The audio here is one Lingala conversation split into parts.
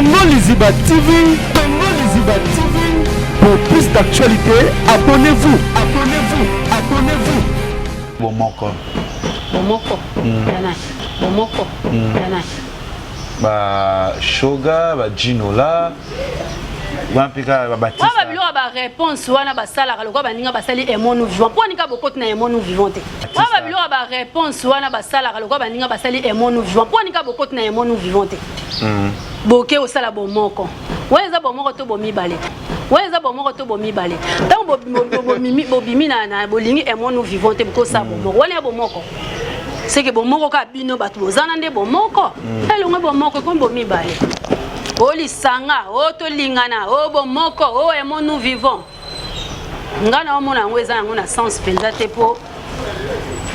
Congo Liziba TV, Congo Liziba TV. Pour plus d'actualités, abonnez-vous, abonnez-vous, abonnez-vous. Bomoko. Bomoko. Ya nani? Bomoko. Ya nani? Ba Shoga, ba Ginola, wana mpe kaka ba Batista. Wana ba biloko ya ba réponse wana basalaka lokola baninga basali aimons nous vivons. Mpo nika bokoti na aimons nous vivons te. Wana ba biloko ya ba réponse wana basalaka lokola baninga basali aimons nous vivons. Mpo nika bokoti na aimons nous vivons te. Boke osala bomoko. Wana eza bomoko to bomibale. Wana eza bomoko to bomibale. Ntango bobimi na bolingi aimons nous vivons te bokosala bomoko. Wana ya bomoko. Seke bomoko kaka bino bato bozana nde bomoko. Elongo bomoko ekomi bomibale. O lisanga, o tolingana, o bomoko, o aimons nous vivons. Nga na omona yango eza yango na sens mpenza te mpo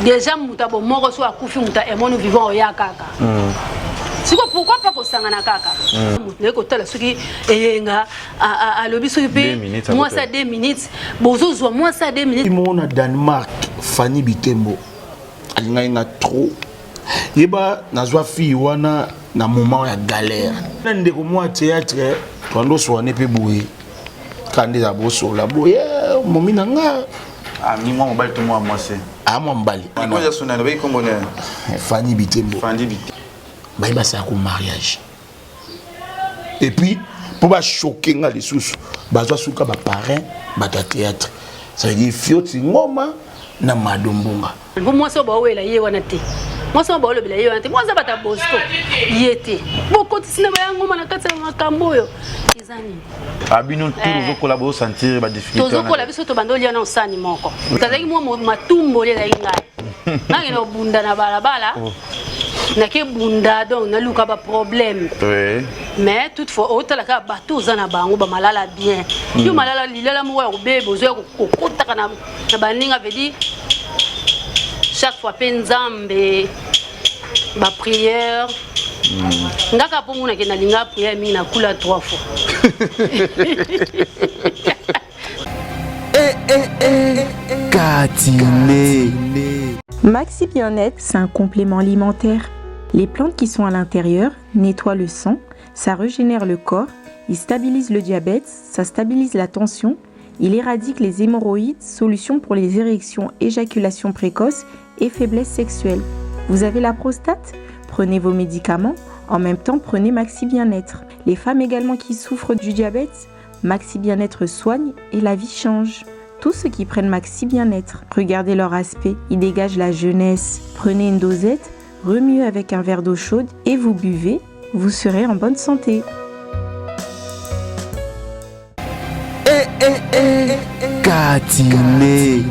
déjà moto ya bomoko so akufi moto ya aimons nous vivons oya kaka. Siko pourquoi pas kosangana kaka? Moto naye kotala soki eyenga alobi soki mpe mwasi ya 2 minutes, bozozwa mwasi ya 2 minutes. Moko na Danemark, Fanny Bitembo alingaki nga trop. Yeba nazwa fille wana na moment ya galère. Na ndeko mwa théâtre twando soane pe boye. Kande za bosola boye momi na nga. Ah, ni mwa mobali to mwa mwasi? Ah, mwa mobali. Mwa ya sona na kombo na Fanny Bitembo. Fanny Bitembo. Baye basala ko mariage. Et puis pour ba choquer nga lisusu, bazwa suka ba parrain bato ya théâtre. Ça veut dire Fioti Ngoma na Mado Mbunga. Mpo mwasi oyo baowela ye wana te. Mwasi oyo baolobela ye wana te. Mwasi bata Bosco ye te. Bokotisi na baya ngoma na kati ya makambo oyo. Eza nini? Ah, bino tout tozokola bo sentir ba difficulté. Tozokola biso to bando lia na osani moko. Tazaki mwa matumbo lia ezalaki ngai. Ngai na bunda na balabala. Nake bunda donc naluka ba problème. Oui. Mais toutefois otala kaka bato oza na bango ba malala bien. Yo malala lilala moko ya kobeba ozoya kokotaka na baninga veut dire chaque fois pe Nzambe ba prière. Ngaka po mona ke nalinga prière mingi na kula 3 fois. Eh, eh, eh, Katine. Maxi Bien-être, c'est un complément alimentaire. Les plantes qui sont à l'intérieur nettoient le sang, ça régénère le corps, il stabilise le diabète, ça stabilise la tension, il éradique les hémorroïdes, solution pour les érections, éjaculation précoce et faiblesse sexuelle. Vous avez la prostate? Prenez vos médicaments, en même temps prenez Maxi Bien-être. Les femmes également qui souffrent du diabète, Maxi Bien-être soigne et la vie change. Tous ceux qui prennent Maxi Bien-être, regardez leur aspect, ils dégagent la jeunesse. Prenez une dosette, remuez avec un verre d'eau chaude et vous buvez, vous serez en bonne santé. Eh, eh, eh, Katine.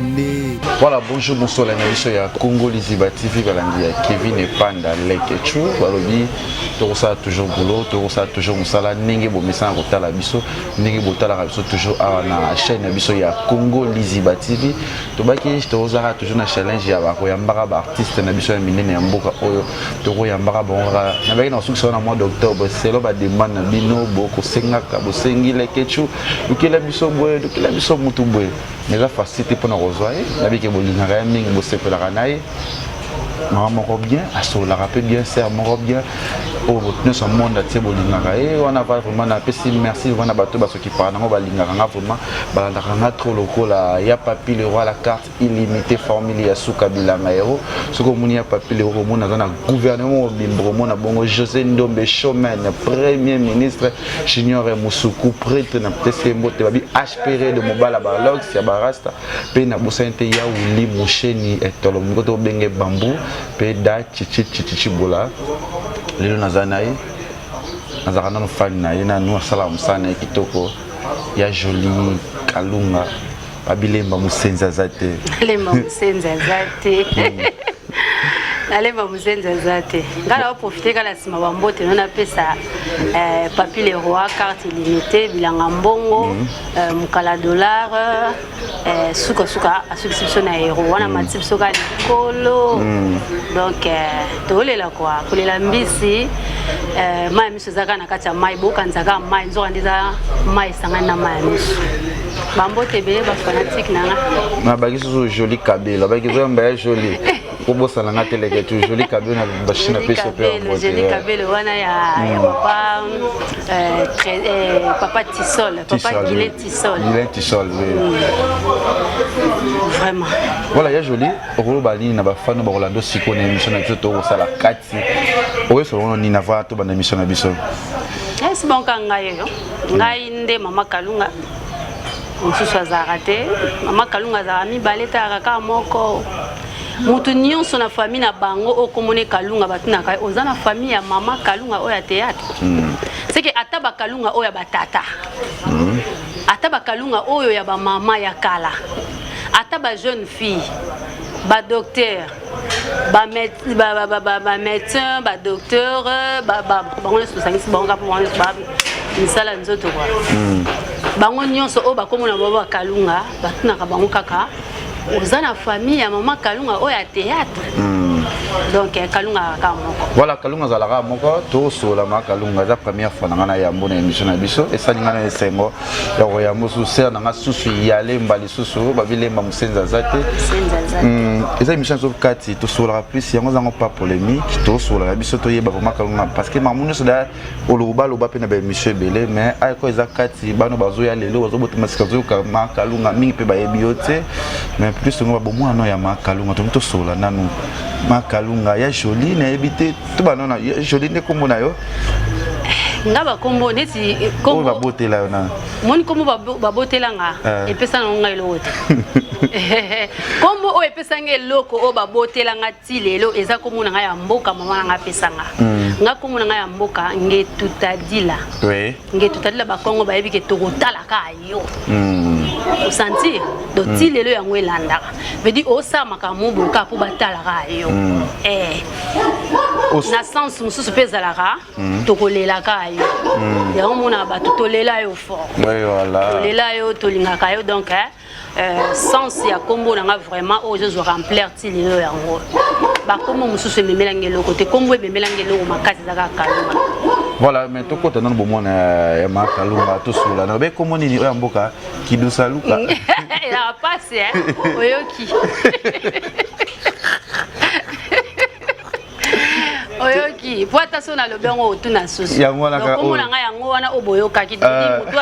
Voilà, bonjour, bonsoir, la biso ya Congo Liziba TV, balandi ya Kevin Epanda Lekechu, balobi tokosala toujours boulot, tokosala toujours mosala ndenge bomesana kotala biso, ndenge botalaka biso toujours awa na chaîne ya biso ya Congo Liziba TV. Tobaki tozalaka toujours na challenge ya bakoyambaka ba artiste na biso ya minene ya mboka oyo tokoyambaka bango kaka nabaki na kosukisa wana mois d'octobre selo ba demande na bino bokosengaka bosengi Lekechu lukela biso boye lukela biso mutu boye. Mais eza facile te mpona kozwa ye, nabiki bolingaka ye mingi, bosepelaka na ye, mama moko bien, asololaka mpe bien, sœur moko bien, oyo nyonso monde atie bolingaka ye wana. Va vraiment napesi merci vraiment na bato basokipaka nango, balingaka nga vraiment, balandaka nga trop lokola ya Papi le roi, la carte illimité, formule ya suka bilanga héros. Soki omoni ya Papi le roi, omoni aza na gouvernement mobimba, omona bongo José Ndombe Showman, premier ministre Junior Musuku, prêtre na pesi mbote babi HPR de Mobala Balox ya Barasta, pe na bosani te ya Wuli Musheni etolo moko to benge bambu pe da chichi chichi chibola. Lelo naza na ye, nazalaka nano fan na ye, nanu asala mosala na ye kitoko ya Jolie Kalunga babilemba mosenzi aza te. Lemba mosenzi aza te. Nalemba mosenzi aza te. Nga na profiter kala nsima bambote no napesa Papi le roi, carte illimitée, bilanga mbongo, mokala dollar, suka suka asukisi biso na héros wana, matisi biso kaka likolo. Donc tolela kwa kolela mbisi, mai ya miso eza kaka na kati ya mai, bokanisa kaka mai, nzoka nde eza mai esangani na mai ya miso. Bambote ebele ba fanatique na nga. Nabaki susu Jolie Kabelo, abaki zoyamba ya Jolie. Kobosana nga te leke tu joli kabelo na lubumbashi na pesi pe yango joli kabelo wana ya ya papa euh, très, euh, papa Tisol papa Guilain Tisol Guilain Tisol oui Vraiment. Voilà ya joli okoloba nini na bafano bakolanda sikoyo na émission na biso tokosala kati oyesola ono nini avant tobanda émission na biso esi bonka ngai oyo ngai nde mama kalunga mosusu azalaka te mama kalunga azalaka mibale talaka kaka moko moto nyonso na famille na bango oyo komona kalunga batunaka ye oza na famille ya mama kalunga oyo ya théâtre seke ata bakalunga oyo ya batata ata bakalunga oyo ya bamama ya kala ata bajeune fille badocteur bamédecin badocteur bango nyonso tosangisi bango kaka mpo bango nyonso ba misala nzoto kua bango nyonso oyo bakomona bango bakalunga batunaka bango kaka oza na famille ya mama kalunga oyo ya théâtre donc kalunga kaka moko. Voilà, kalunga azalaka moko. Tosola ma kalunga eza première fois na ngai na yambo na émission na biso. Esali ngai na esengo ya koyambo susu sere na ngai susu ya lemba lisusu babilemba mosenzi aza te. Eza émission biso kati tosolaka plus yango ezango pas polémique, tosolaka biso toyeba vraiment kalunga parce que mamu nyonso da olobaloba mpe na baémission ebele, mais ayeko eza kati bano bazoya lelo bazobotama sika bazoyoka makalunga mingi mpe bayebi yo te, mais plus tongo babomwana ya makalunga tongi tosola nanu makalunga ya joli nayebi te to banona joli nde nkombo na yo. Nga bakombo neti oyo babotela yo na moni kombo babotelanga epesa nango ngai eloko te. Kombo oyo epesanga eloko oyo babotelanga ti lelo eza kombo na ngai ya mboka mama na ngai apesanga. Nga kombo na ngai ya mboka Ngetutadila. Ngetutadila, bakongo bayebi ke tokotalaka yo osentir donc ti lelo yango elandaka, veut dire osala makambo boye kaka mpo batalaka yo. Na sens mosusu mpe ezalaka tokolelaka yo, yango monaka bato tolela yo fort. Tolela yo, tolingaka yo, donc sens ya kombo na nga vraiment oyo ezozwaka ampleur ti lelo yango. Bakombo mosusu ememelanga eloko te, kombo ememelanga eloko makasi eza kaka Kalunga. Voilà, mais tokota nano bomwana ya makalunga, tosola na obe kombo nini oyo ya mboka kidusaluka. Ezaka pasi oyoki oyoki po ata so nalobi yango otuna susu. Yango wana kaka kombo oyo. Na ngai yango wana oyo boyokaki. Motu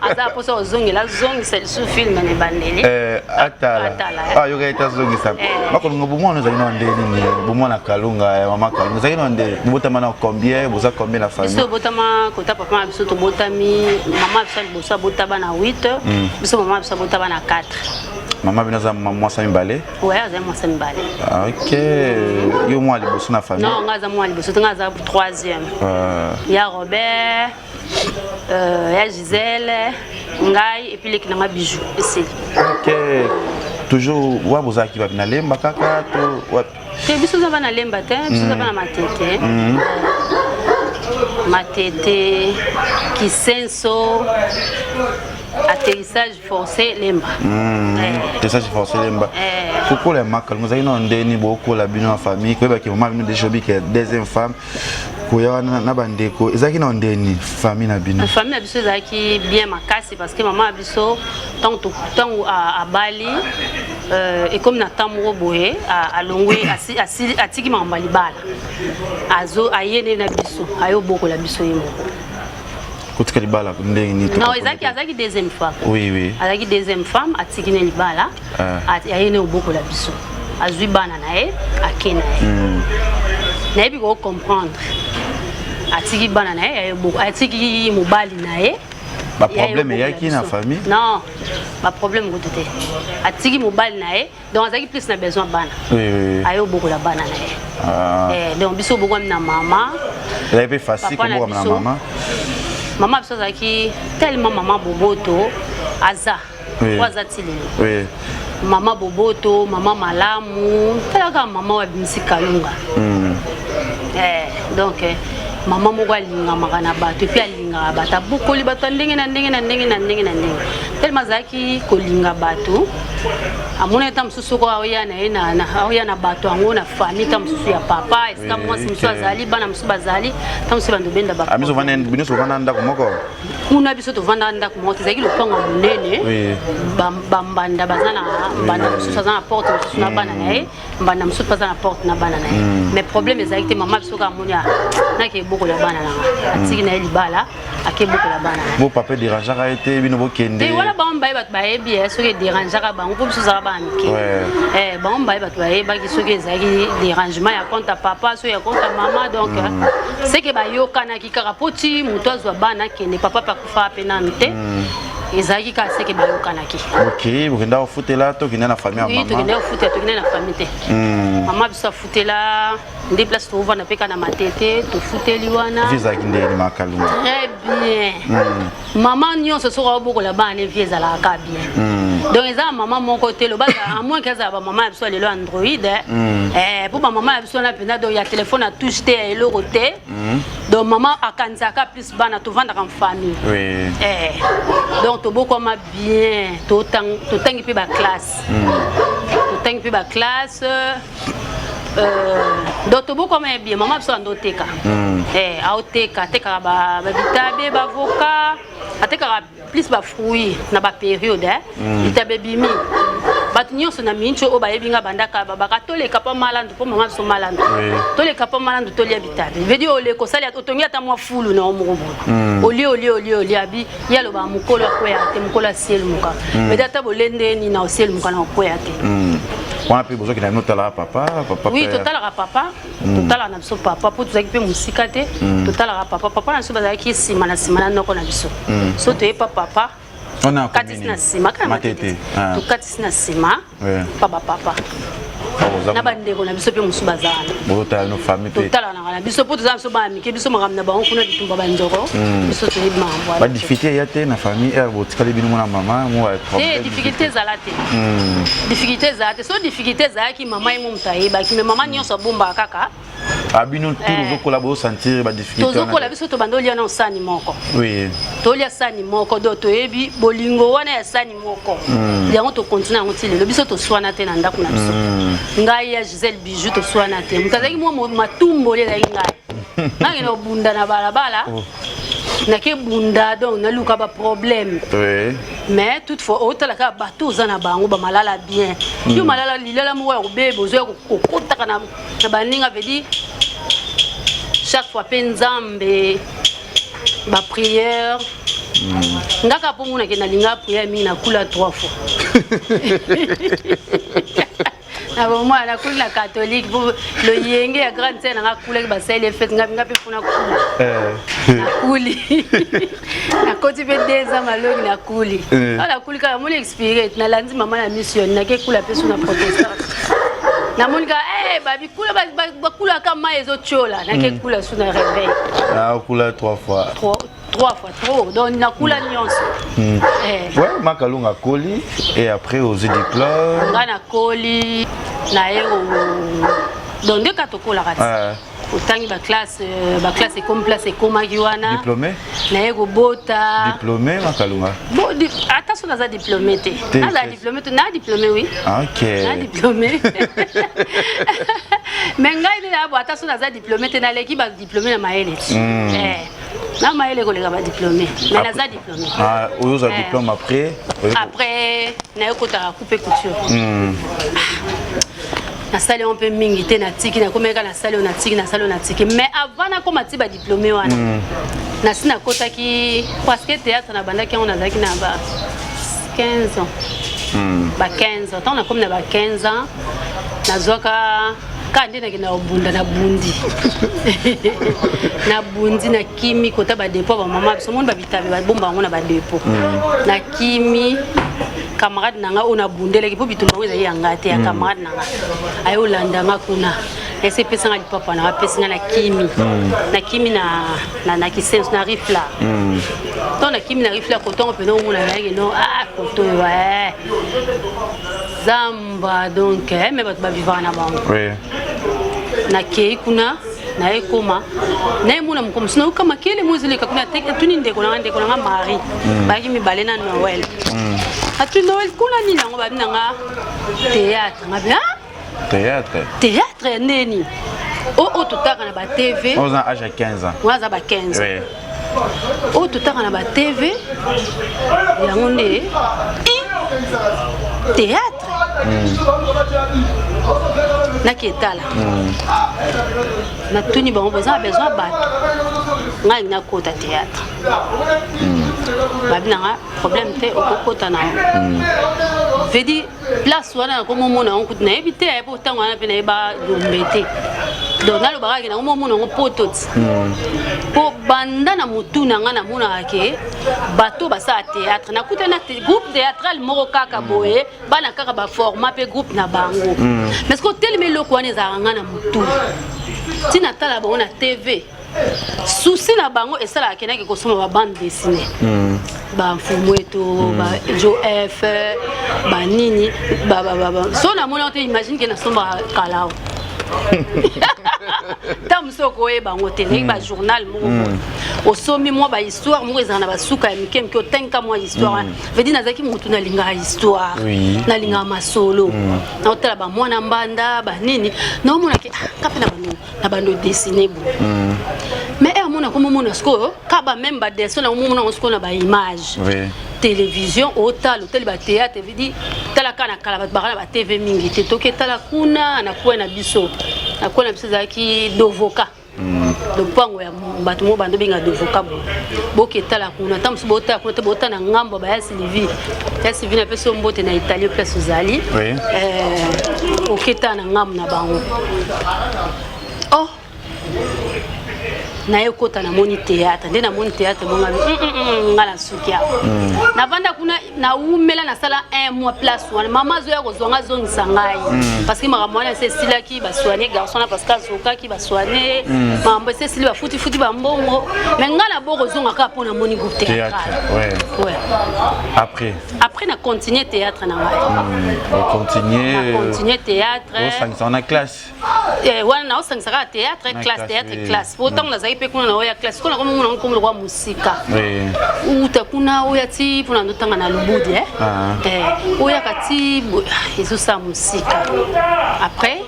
aza mposa ozongela azongisa lisusu film na ebandeli. Atala. Atala, Ah, yoka ete azongisa. Makolunga bomwana ezali na nde nini? Bomwana kalunga ya mama kalunga ezali na nde bobotama na combien, boza combien na Biso famille? tobotama kota papa na biso, tobotami mama biso ya liboso abota bana 8, biso mama biso abota bana 4. Mama bino aza mwasi ya mibale? Ouais, aza mwasi ya mibale. Ah, ok, yo mwana liboso na famille? Non, nga aza mwana liboso te, nga aza troisième. Ya Robert, ya Gisele, ngai et puis leki nanga Bijou, esili. Ok, toujours wa bozalaki wapi, na lemba kaka to wapi? Te, biso oza bana lemba te, biso oza bana Matete. Matete, Kisenso, atterrissage forcé Lemba. Atterrissage forcé Lemba. Kokola ya makalunga ezalaki nano ndeni bokola bino na famille, koyebaki mama bino déjà obike deuxième femme koya wana na bandeko, ezalaki nano ndeni famille na bino? Famille na biso ezalaki bien makasi parce que mama na biso ntango abali, ekomi na temps moko boye alongwe, atiki makambo ya libala, azo aye nde na biso, aye obokola biso ye moko. Kotika libala ndenge nini? Non, azalaki deuxième femme. Oui. Azalaki deuxième femme, atiki ne libala. Aye ne obokola biso, azwi bana na ye, ake na ye. Nayebi kocomprendre, atiki bana na ye, atiki mobali na ye. Baproblème eyaki na famille? Non, baproblème kutu te, atiki mobali na ye, donc azalaki plus na besoin bana. Oui. Aye obokola bana na ye. Donc biso obokwami na mama. Ezalaki mpe facile Papa na kobokama na biso. mama? Mama biso azalaki tellement mama boboto, aza po aza ti lelo. Mama boboto, mama malamu, tala kaka mama oyo abimisi Kalunga. Donc mama moko alingamaka na bato et puis alingaka bato, abokoli bato ya ndenge na ndenge na ndenge na ndenge na ndenge. Tellement azalaki kolinga bato, amonaki ntango mosusu soko aoya na ye aoya na bato yango na famille, ntango mosusu ya papa esika mwasi mosusu azali, bana mosusu bazali, ntango mosusu bando benda ba bino tovanda ndako moko kuna. Biso tovandaka ndako moko, tezalaki lopango ya monene. Bambanda baza na mbanda mosusu, aza na porte mosusu na bana na ye, mbanda mosusu mpe aza na porte na bana na ye. Mais problème ezalaki te. Mama biso kaka amoni naki ebokola bana na nga, atiki na ye libala, ake bokola bana na ye. Bo papa dérangeaka ye te, bino bokende? Te, wana bango mbaye bato bayebi ye soki edérangeaka bango, mpo biso ozalaka bana mike. Bango mbaye bato bayebaki soki ezalaki dérangement ya compte ya papa, soki ya compte ya mama. Donc seke bayokanaki kaka mpo ti moto azwa bana akende, papa mpe akufa mpe nanu te. Ezalaki kaka seke bayokanaki. Ok, bokenda kofutela, tokende na famille ya Oui. mama? Tokende kofutela, tokende na famille te. Mama biso afutela nde place tovanda mpe kaka na Matete, tofuteli wana. Vie ezalaki ndenge Makalunga? Très bien. Mama nyonso soki aobokola bana, vie ezalaka kaka bien. Donc eza mama moko te, loba à moins que azala bamama ya biso ya lelo, Android, mpo bamama ya biso wana mpenza, donc ya telefone ya touche te, ya eloko te. Donc mama akanisaka plus bana, tovandaka en famille. Donc tobokwama bien, totangi mpe baclasse, totangi mpe baclasse. Donc tobokwama ya bien. Mama biso ando oteka, aoteka, atekaka babitabe, baavocat, atekaka plus bafruit na bapériode. Bitabe ebimi, bato nyonso na miniti oyo bayebi nga bandaka babaka toleka mpo malandu, mpo mama biso malandu, toleka mpo malandu, tolia bitabe. Veut dire oleka, osali, otongi ata mwa fulu na yo moko boye, olie, olie, olie, olie. Abi ye alobaka mokolo akwea te, mokolo asielumuka. Veut dire ata bolende nini na osielumuka na okwea te. Wana mpe bozokenda bino otalaka papa, papa? Oui, totalaka papa, totalaka na biso papa, mpo tozalaki mpe mosika te. Totalaka papa, papa na biso bazalaki nsima na nsima na noko na biso. So toyepa papa, tokatisi na nsima kaka Matete, tokatisi na nsima pa bapapa na bandeko na biso mpe mosusu baza wana. Bozotala no famille mpe? Totalanaka na biso mpo toza na biso bana mike, biso makambo na bango kuna, bitumba banzoko, biso toyebi makambo wana. Badifficulté eya te na famille ere botikali bino mona mama mo? Te, difficulté ezala te, difficulté ezala te. So difficulté ezalaki, mama ye mo moto ayebaki, mais mama nyonso abombaka kaka. Bino tour ozokola, bozosentir badifficulté? Tozokola, biso tobanda olia na sani moko. Tolia sani moko, donc toyebi bolingo wana ya sani moko. Yango tokontinue yango ti lelo. Biso toswana te na ndako na biso. Ngai ya Gisele Bijou toswana te. Moto azalaki mwa matumboli ezalaki ngai. Ngai obunda na balabala, nake bunda, donc naluka baproblème. Mais toutefois otala kaka bato oza na bango bamalala bien, yo malala lilala moko ya kobeba, ozoya kokotaka na baninga. Veut dire chaque fois mpe Nzambe, baprière ngaka mpo monake nalinga prière mingi. Nakula trois fois na bomwana. Nakuli na catholique po loyenge ya grande sœur nanga akulaki, basali fête, nga mpe funa kula, nakuli, nakoti mpe 2 ans malongi, nakuli. Nakuli kaka, namoni expire, nalandi mama na mission, nake kula mpe so na protestant, namoni kaka babi kula, bakulaka mai ezotiola, nake kula su na réveil. Okula trois fois? Trois fois trop, donc nakula nyonso. Ouais, Makalunga akoli et après ozwi diplôme? Nga nakoli, naye, donc nde kaka tokolaka ti otangi baclasse, baclasse ekomi place ekomaki wana. Diplômé? Naye kobota. Diplômé, Makalunga? Bon, ata so naza diplômé te, naza diplômé te, na diplômé, oui. Na diplômé, mais ngai nde na bo, ata so naza diplômé te, naleki badiplômé na mayele ti. Na mayele koleka badiplômé, mais naza diplômé. Oyo ozwa diplôme après? Après naye kotaka coupe couture. Nasali yango mpe mingi te, natiki, nakomaki kaka nasali oyo, natiki, nasali oyo, natiki. Mais avant nakoma ti badiplômé wana, nasi nakotaki parce que théâtre nabandaki yango nazalaki na ba 15 ans. Ba 15 ans, ntango nakomi na ba 15 ans, nazwaka kaka nde nakenda kobunda, nabundi, nabundi, nakimi kota badépôt bamama biso, moni babitabe babomba yango na badépôt. Nakimi, camarade na nga oyo nabundelaki, mpo bitumba yango ezali ya nga te, ya camarade na nga, aye olanda nga kuna, ese epesanga lipapa na apesi nga, nakimi, nakimi na Kisenso na Rifla. Ntango nakimi na Rifla, kotongo mpena omona nayaki no, ah, koto oyo zamba, donc mais bato bavivaka na bango. Nakei kuna. Naye koma naye mona moko mosusu nayoka makele mo ezoleka kuna atuni ndeko na nga, ndeko na nga Marie. Bayaki mibale na Noël. Atuni Noël kuna nini yango, babi na nga théâtre. Nga bi ah Théâtre? Théâtre ya ndeni oyo totaka na ba TV. Oza âge ya 15 ans? Wana aza ba 15. Oyo totaka na ba TV yango nde i théâtre. Naki etala, natuni bango: boza na besoin bato? Ngai nakota théâtre. Babi nanga problème te, okokota na yo. Veut dire place wana nakomomona yango kutu nayebi te, po ntango wana mpe nayeba Gombe te. Donc nalobaka ke nakomomona yango poto ti mpo banda na motu na ngai namonaka ke bato basala théâtre. Nakutani na groupe théâtral moko kaka boye, bana kaka baforma mpe groupe na bango. Mais soki otelemi, eloko wana ezalaka ngai na motu ntina tala bango na TV. Souci na bango esalaka kendaki kosomba babande dessinée, bamfumu eto, ba Jo F, banini. So namoni yango te, imagine ke nasombaka kalao ntango mosusu okoyeba yango te, ndenge bajournal moko boye osombi mwa bahistoire moko ezala na basuka ya mike mike, otangi mwa histoire wana. Veut dire nazalaki motu nalingaka histoire, nalingaka masolo, naotala bamwana mbanda banini, naomonaki nga mpe na bando dessine boye. Mais e amona komomona sikoyo ka bameme badessin na omomona yango sikoyo na baimage télévision, otala, otali bathéâtre. Veut dire tala kaka na kala bato baka na batv mingi te. Toki etala kuna na coin na biso, na coin na biso ezalaki Dovoka, lopango ya bato moko bando benga Dovoka boye. Boki etala kuna, ntango mosusu botala kuna te, botala na ngambo baya Sylvie. Ya Sylvie, napesi yo mbote na Italie place ozali. Oketala na ngambo na bango. Oh, naye kota, namoni théâtre nde namoni théâtre bonga nga na suki awa. Navanda kuna, nawumela, nasala un mois place wana. Mama azoya kozwa nga, azongisa ngai parce que makambo wana ese esilaki, basoigne garçon na parce que azokaki, basoigne makambo ese esili, bafutifuti bambongo. Mais ngai na bo kozonga kaka mpo namoni groupe théâtral. Ouais. Après? Après na continue théâtre na ngai. Ocontinue? Na continue théâtre. Osangisa wana classe? Wana naosangisa kaka théâtre, classe, théâtre, classe, po ntango nazalaki mpe kuna naoya classe, kuna nakomomona ngo komi lokwa mosika. Uta kuna oya ti mpona ndotanga na Lubudi, oyaka ti ezosala mosika. Après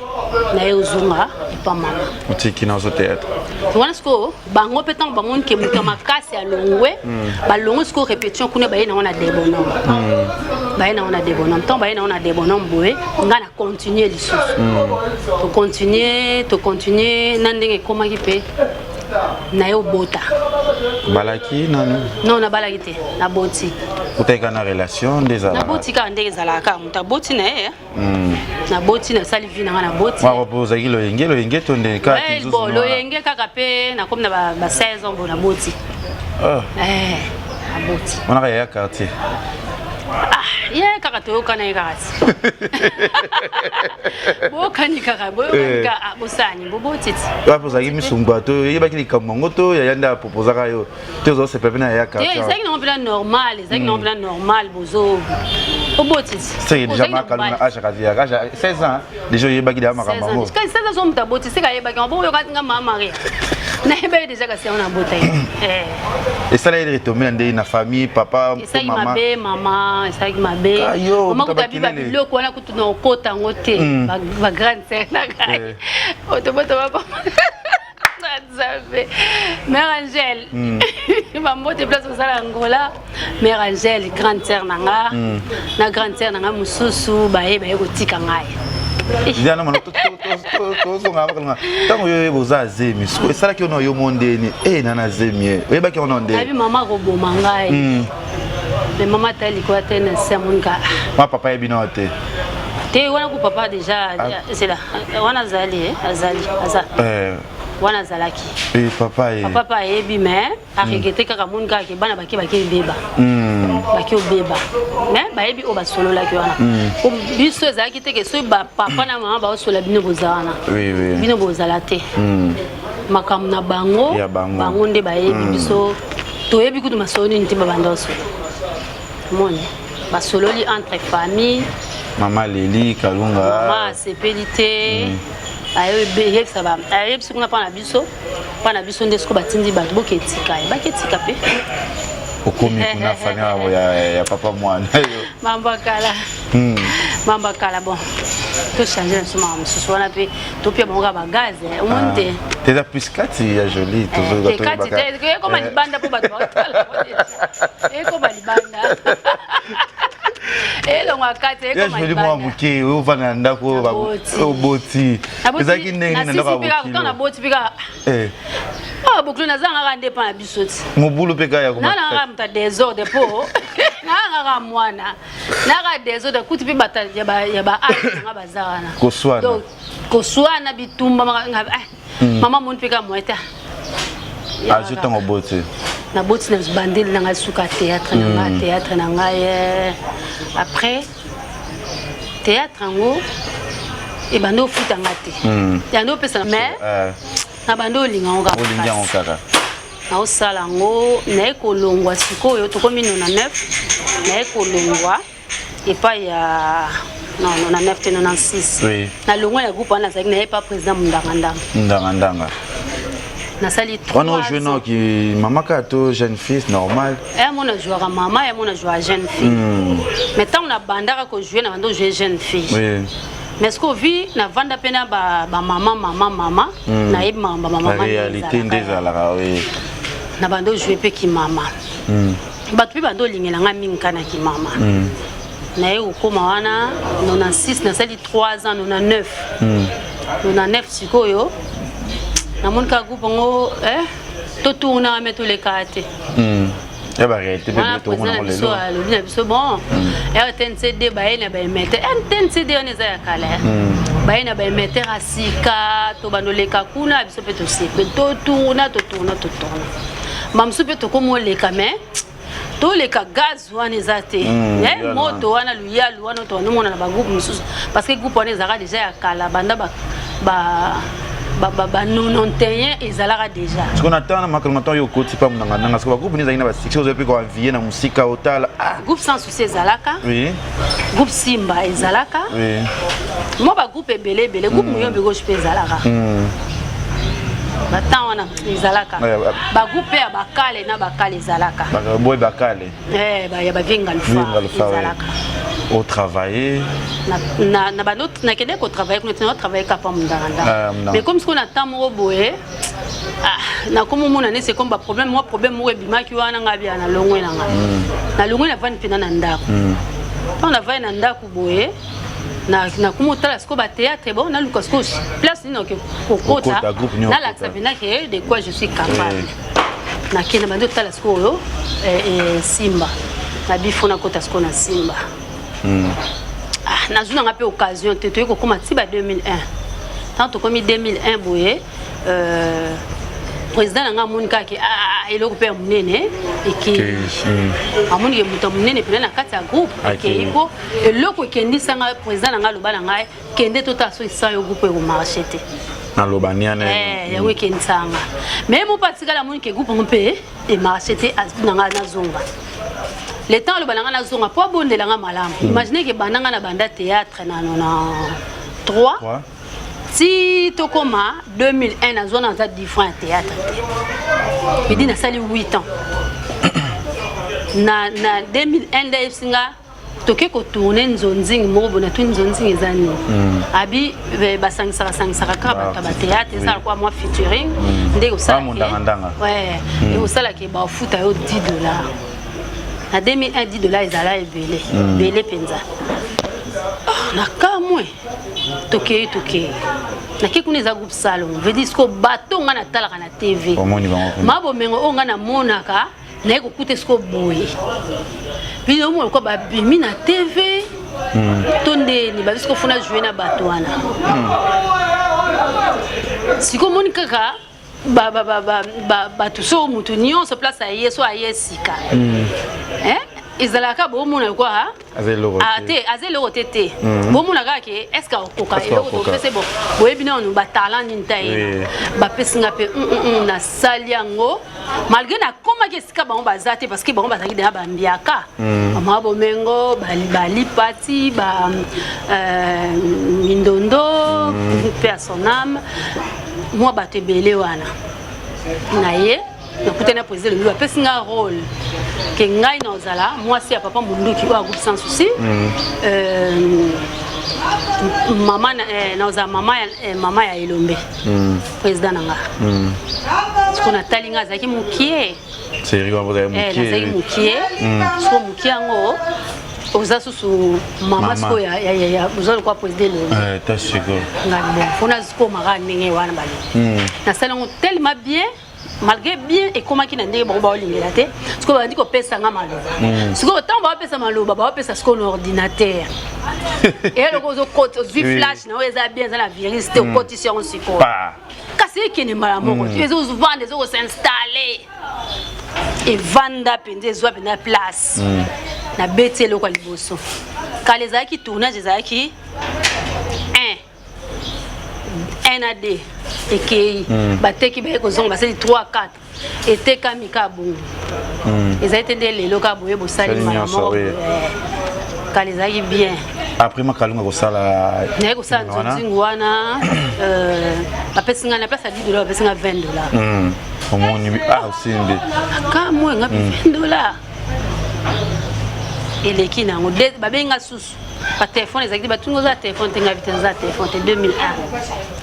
naye ozonga epa mama. Otiki nazo théâtre? Wana sikoyo bango mpe ntango bamoni ke moto ya makasi alongwe, balongwe sikoyo répétition kuna, baye nango na Debonhomme, baye nango na Debonhomme. Ntango baye nango na Debonhomme boye, ngai na continue lisusu, tocontinue, tocontinue na ndenge ekomaki mpe naye obota. Balaki nanu? Non, nabalaki te, naboti. Otaki na relation nde ezalaka? Naboti kaka ndenge ezalaka, kaka moto aboti na ye. Naboti, nasali vie na nga, naboti. Ozalaki loyenge loyenge to nde? Bon, loyenge kaka mpe nakomi na ba 16 ans bo naboti. Naboti. Monaka yaya quartier? Ye kaka toyokana ye kaka ti boyokani kaka, boyokani kaka, bosani boboti ti. Wapi ozalaki misungwa to oyebaki likambo yango to yaya nde aproposaka yo te, ozosepela mpe na yaya quartier? Ezalaki nango mpena normal, ezalaki nango mpena normal, bozo oboti ti. C'est déjà makalunga âge ya âge ya 16 ans déjà, oyebaki deja makambo yango? 16 ans so moto aboti seka ayebaki yango, boyoka nga mama Maria nayebaki déjà, kasi yango nabota ye. Esala ye retombé na ndenge na famille, papa? Esalaki mabe mama, esalaki mabe mama. Kuta biba biloko wana kutu na okota yango te, bagrande sœur na ngai otobotoma Nzambe. Mère Angèle, bambote place osala Angola. Mère Angèle, grande sœur na nga, na grande sœur na nga mosusu baye baye kotika ngai. Diana mona, tozonga bakalunga. Ntango yo oyeba oza azemi, siko esalaki yo na yo mo ndeni e na na zemi ye, oyebaki yango na ndeni? Nayebi mama akoboma ngai, mais mama atali likolo te na se, amonika. Ma papa yebi nao te? Te, wana ku papa déjà c'est là wana azali, azali, aza wana azalaki. Papa ye? Papa mpe ayebi, mais aregretter kaka, amoni kaka ke bana bake bake ebeba, bake obeba. Mais bayebi oyo basololaki wana. Biso ezalaki te ke soki bapapa na mama baosola, bino boza wana, bino bozala te. Makambo na bango, bango nde bayebi. Biso toyebi kutu masolo nini te babanda osola. Moni basololi entre famille. Mama Leli Kalunga? Mama asepeli te. Ayebisa ayebisi kuna mpa na biso, mpa na biso nde siko batindi bato boketika ye, baketika mpe. Okomi kuna famille ya papa mwana yo. Mambo ya kala. Mambo ya kala. Bon, tochange na biso makambo mosusu wana mpe topia bango kaka bagaz, omoni te. Eza plus kati ya joli. Kati te, ekoma libanda mpo bato baotala, ekoma libanda, elongwa kati. Ekoma libanda. Mwa moke ovanda na ndako, oboti, ezalaki ndenge na ndako ya bokilo? Naboti mpe kaka bokilo, nazangaka nde mpa na biso ti. Mobulu mpe kaka ya Nananga moto ya désordre, mpo nangaka mwana naka désordre kuti mpe bato ya baâge nanga baza wana. Koswana. Koswana, bitumba. Mama moni mpe kaka moye te. Azwi ntango oboti. Naboti, na bandeli na ngai suka théâtre na ngai, théâtre na ngai. Après théâtre yango ebandi ofutanga te, yandi opesa, mais na bandi olinga yango. Olingi yango kaka. Naosala yango, naye kolongwa. Sikoyo tokomi 99, naye kolongwa epai ya, non, 99 te, 96. Nalongwa na groupe wana nazalaki, naye pa président Mundangandanga. Ndangandanga. Nasali. Wana ojoué noki mama kaka to jeune fille normal? Ya mo najouaka mama, ya mo najouaka jeune fille, mais ntango nabandaka kojouer, na banda ojouer jeune fille. Mais ce que vi navanda mpe na bamama, mama, mama, nayebi makambo ya bamama. Réalité nde ezalaka, oui. Na banda ojouer mpe kimama, bato mpe banda olingela nga mingi kaka na kimama. Naye kokóma wana 96, nasali 3 ans, 99. 99 sikoyo namoni kaka groupe yango totournaka me tolekaka te. Ya baréalité. Wana président na biso alobi na biso: bon, RTNCD baye na baémetteur. RTNCD wana eza ya kala, baye na baémetteur ya sika, to bandoleka kuna. Biso mpe tosepeli, totourna, totourna, totourna. Bamosusu mpe tokómi oleka, mais toleka gaz wana eza te, moto wana, luyalu wana tobandomona na bagroupe mosusu, parce que groupe wana ezalaka déjà ya kala, banda ba 91 ezalaka déjà. Siko na ntango na makambo ntango yo okoti mpa Monangandanga, siko bagroupe nini ezalaki na basuccès, ozali mpe koenvier na mosika otala? Groupe Sans Souci ezalaka, groupe Simba ezalaka, mwa bagroupe ebele ebele, groupe Moyombi Gauche mpe ezalaka. Batemps wana ezalaka bagroupe mpe ya bakale na bakale ezalaka. Boy bakale. Ya bavie Ngalufa ezalaka. Otravaille? Nakende kotravaille kuna te, naotravaille kapa Mundangandanga, mais comme sikoyo na temps moko boye nakomi omona neti comme baproblème, mwa problème moko ebimaki wana, ngai bia nalongwe na ngai, nalongwe, navandi mpena na ndako. Ntango navandi na ndako boye, nakomi otala sikoyo bathéâtre. Bon, naluka sikoyo place nini oke kokota, nalakisa mpena ke de quoi je suis capable. Nakende, bandi otala sikoyo Simba na bifo, nakota sikoyo na Simba. Nazwi nanga mpe occasion te. Toyei kokóma ti ba 2001. Ntango tokomi 2001 boye, président na nga amoni kaka eloko mpe ya monene ekei, amoni ke moto ya monene mpena na kati ya groupe ekei, mpo eloko ekendisanga. Président na nga aloba na ngai: kende, totala soki sa yo groupe ekomarche te. Naloba niane. Yango ekendisanga, mais mo mpe atikali, amoni ke groupe yango mpe emarche te, na ngai nazonga. Le temps aloba na ngai nazonga mpo abondelanga malamu. Imagine ke banda ngai na banda théâtre na 93 ti tokóma 2001, nazwa na naza différent ya théâtre te, midi nasali 8 ans. Na 2001 nde ayebisi nga toke kotourner nzonzingi moko boye. Natuni: nzonzingi eza nini? Abi basangisaka sangisaka kaka bato ya bathéâtre, ezala kwa mwa featuring nde ekosalaka, bafuta yo 10 $. Na 2001, 10 $ ezala ebele ebele mpenza. Na kamwe, tokei, tokei, nake kuna, eza groupe Salon. Veut dire siko bato nga natalaka na TV, mabomengo oyo nga namonaka, naye kokuta siko boye, bino omona lokola babimi na TV to ndeni babi siko funa jouer na bato wana. Siko omoni kaka bato so motu nyonso place aye, so aye sika, ezalaka bomona lokola te aza eloko te te, bomona kaka ke est ce que akokoka eloko topese. Bon, boyebi nanu batalent nini ta ye bapesi nga mpe nasali yango, malgré nakomaki esika bango baza te, parce que bango bazalaki deya bambiaka, bamama bomengo, balipati, ba mindondo. Paix à son âme. Mwa bato ebele wana na ye nakutani na président Lulu, apesi nga rôle ke ngai nazala mwasi ya papa Munduki oyo agroupe Sans Souci. Mama nazala mama ya Elombe, président na nga. Siko natali nga azalaki mokie. Série wana bozali Eh, nazalaki mokie. Mokie. Siko mokie yango oza susu mama. Mama. Sikoyo oza lokwa président Elombe. Eh, ta sikoyo. Ngai bon, mpona zikomaka ndenge wana balobi, nasali yango tellement bien, malgré bien ekomaki na ndenge bango baolingela te. Sikoyo babandi kopesa nga maloba. Sikoyo ntango baopesa maloba, baopesa sikoyo na ordinateur. Eloko ozokota, ozwi flash na oyo eza bien, eza na virus te, okotisi yango sikoyo. Pa. Kasi ekende mbala moko te, ezovanda, ezokos'installer, evanda mpenza, ezwa mpenza place. Nabeti eloko ya liboso. Kala ezalaki tournage, ezalaki 1 1 na 2, ekei, bateki, baye kozonga, basali 3 4, etekami kaka bongo. Ezali te nde lelo kaka boye bosali Sali mbala nyonso, moko. oui. Kala ezalaki bien. Après Makalunga kosala Naye kosala wana. Nzonzingu wana, bapesi ngai na place ya 10 dollar, bapesi ngai 20 dollar. Omoni, ah, osimbi. Kamwe nga mpe 20 dollar eleki nango. Babengi nga susu, batelefone ezalaki te. Batungi: "Oza telefone te?" Ngai te, naza telefone te. 2001,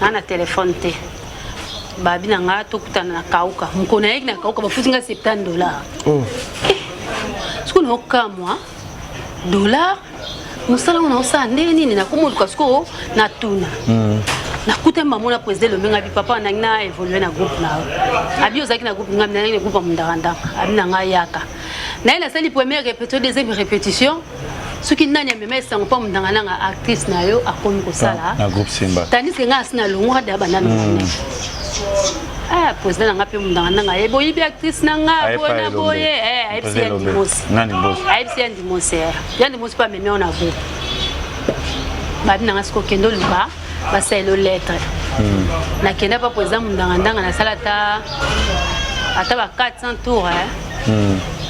naa na telefone te. Babi na nga tokutana na Kauka. Mokolo nayeki na Kauka, bafuti nga 70 dollar. Oh. Sikoyo naokamwa dollar, mosala ngo naosala ndenge nini? Nakomoluka sikoyo, natuna, nakutami bamona président Elombe. Ngai bi: "Papa, nangi na évolue na groupe na yo." Abi: "Ozalaki na groupe?" Ngai: "Nangi na groupe ya Mondakandaka." Abi na ngai: "Yaka." Naye, nasali première répétition, deuxième répétition. Soki nani amema esango mpo mondanga nanga actrice na yo akomi kosala na groupe Simba. Tandis que ngai asi nalongwaka da banda na ah, président na nga mpe mondanga nanga ayebi: "Oyibi actrice na nga." Ayebi Boye na Elombe. boye. Ayebisi ya Président Elombe. Ndimosi. Nani bosi? Ayebisi ya Ndimosi, ya Ndimosi mpe amemi yo na groupe. Babi nanga sikoyo: "Okende oluka basalelo lettre." Nakenda pa président mondanga ndanga, nasala ata ba 400 tour,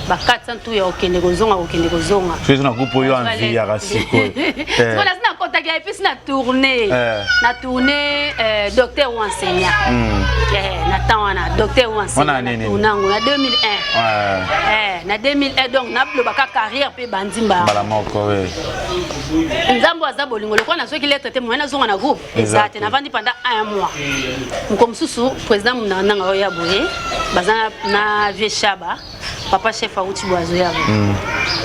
ba 400 tour ya kokende kozonga, kokende kozonga. So eza na groupe oyo enviaka sikoyo. Sikoyo nasi nakotaki epesi na tourné na tourné docteur ou enseignant. Na temps wana, docteur ou enseignant. Wana nini? Tourné yango na 2001. Na 2001, donc nalobaka carrière mpe bandimba. Mbala moko, we. Nzambe aza bolingo. Lokola nazwaki lettre te, moyen nazonga na groupe eza te. Navandi pendant un mois. Moko mosusu, président Munanga nanga oyo ya boye, baza na vieux Shaba, papa chef awuti boye, azoya boye.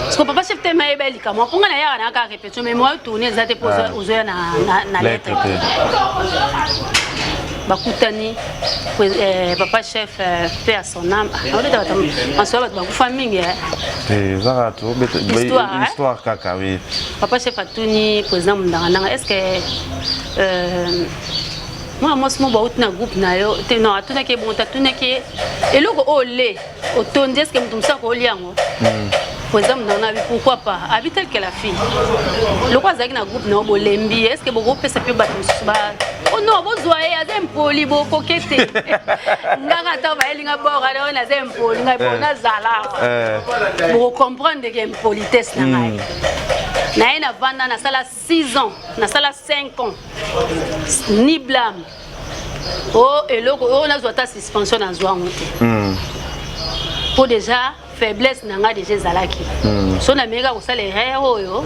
Parce que papa chef te mayeba likambo mpo nga nayaka na kaka répétition, mais moyen tourne eza te mpo ozoya na lettre. Lettre te. Bakutani papa chef, paix à son âme. Aobeta bato masoya, bato bakufa mingi, eh. Te, ezaka tobeta Histoire, hein? Histoire kaka, oui. Papa chef atuni président Mundanga nanga: "Est ce que mwana mwasi mo bauti na groupe na yo te?" Non, atunaki ye bongo te. Atunaki ye: "Eloko oyo le otondi, est ce que moto mosusu akolia yango?" Président Mundanga abi: "Pourquoi pas?" Abi: "Tel que la fille, loko azalaki na groupe na yo, bolembi, est ce que bokopesa mpe bato mosusu ba?" "Oh non, bozwa ye, aza impoli, bokoke te." Nganga ata bayelinga bora oyo naza impoli, ngai bo nazala, bokocomprendre ke impolitesse na ngai. Naye navanda, nasala 6 ans, nasala 5 ans, ni blâme o eloko oyo nazwa, ata suspension nazwa yango te, mpo déjà faiblesse na ngai déjà ezalaki. So nameki kosala erreur oyo,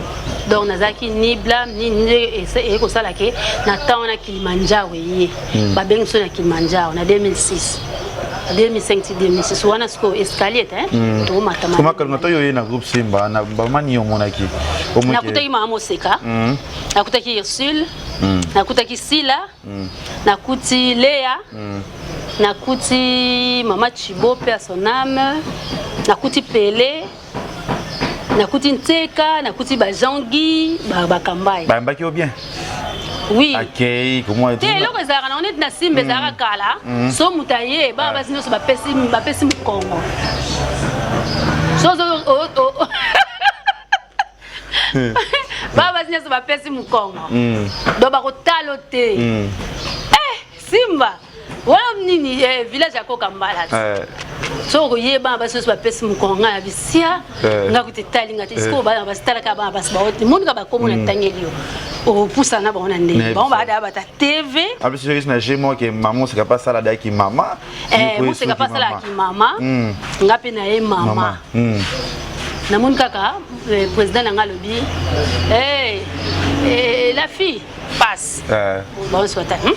donc nazalaki ni blâme ni nde eye kosala ke na temps wana Kilimanjaro eye, babengi biso na Kilimanjaro na 2006, 2005 ti 2006 wana. Sikoyo escalier te, tomatama. Makalunga to yo ye na groupe Simba na bamani omonaki? Nakutaki mama Moseka, nakutaki Ursule, nakutaki Sila, nakuti Lea, nakuti mama Chibo, paix à son âme, nakuti Pele, nakuti Nteka, nakuti bajangi bakambai. Bayambaki yo bien? Oui. Akei komwa. Te, eloko ezalaka nango neti na Simba, ezalaka kala. So moto aye, bana basi nyonso bapesi mokongo. So bana basi nyonso bapesi mokongo, donc bakotala te. Simba wana nini, village ya koka mbala te. So okoyeba bana basi nyonso bapesi mokongo, ngai na bisia, ngai kuta etalinga te. Sikoyo bana basi talaka, bana basi baote monika bakomo na ntangeli yo. Opusana bango na ndenge bango baada bata TV. Abisi soki na jeu moko ke mama Moseka pa sala daki mama. Eh, Moseka pa sala ki mama. Nga pe na ye mama. Namoni kaka eh, président na nga alobi hey, eh, eh, la fille passe. Eh. Bango swata. Hmm?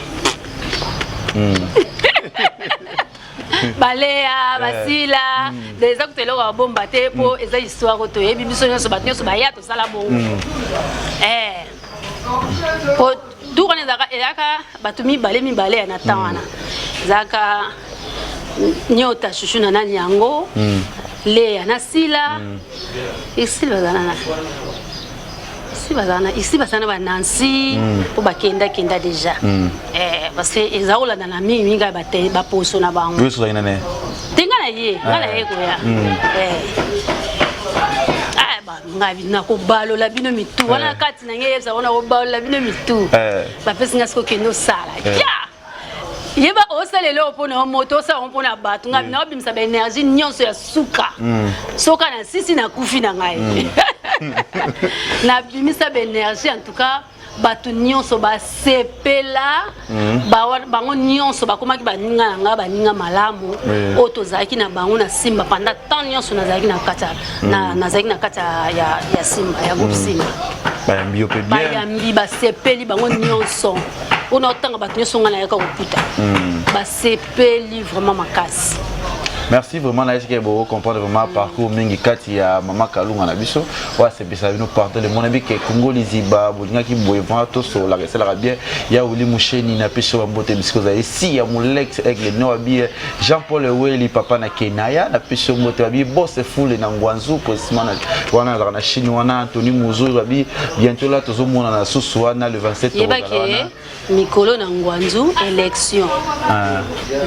Baleya basila eza kuta eloko ya bomba te mpo eza histoire oyo toyebi biso nyonso, bato nyonso baya tosala bongo. Po tour wana ezalaka bato mibale mibale ya na temps wana, ezalaka nyota shushu na nani yango, Leya na Sila. Esili bazala na isi, bazala na isi, bazala na banansi mpo bakendakenda déjà. Parce que eza kolanda na mingi mingi kaka baposo na bango. Yo ozalaki nane? Te, nga na ye, nga na ye koya. Ah, nga nakobalola bino mitu wana kati na ngai, yebisa wana kobalola bino mitu. Bapesi nga siko okende osala ya yeba osala eloko mpona yo moto, osala yango mpona bato. Ngai naobimisa baénergie nyonso ya suka soka na sisi nakufi na ngai, nabimisa baénergie. En tout cas bato nyonso basepela. Bango nyonso bakomaki baninga na ngai, baninga malamu oyo tozalaki na bango na Simba pendant temps nyonso. Nazalaki na kati nazalaki na kati ya Simba, ya groupe Simba. Bayambi yo mpe bien? Bayambi, basepeli bango nyonso. Oyo naotanga bato nyonso ngai nayaka kokuta, basepeli vraiment makasi. Merci vraiment. Nayesi ke bocomprendre vraiment parcours mingi kati ya mama Kalunga na biso oyo asepesaka bino partout le monde. Ke Kongo Liziba bolingaki boye vraiment, tosololaka, esalaka bien. Ya Wili Musheni, napesi yo bambote bisika ozali. Si ya Molex Aigle no abi Jean Paul Eweli, papa na Kenaya, napesi yo mbote. Babi Bose Fule na Ngwanzu, précisement wana azalaka na Chine wana. Antony Muzuri, babi bientôt là tozomona na susu wana le 27. Yebaki mikolo na Ngwanzu élection.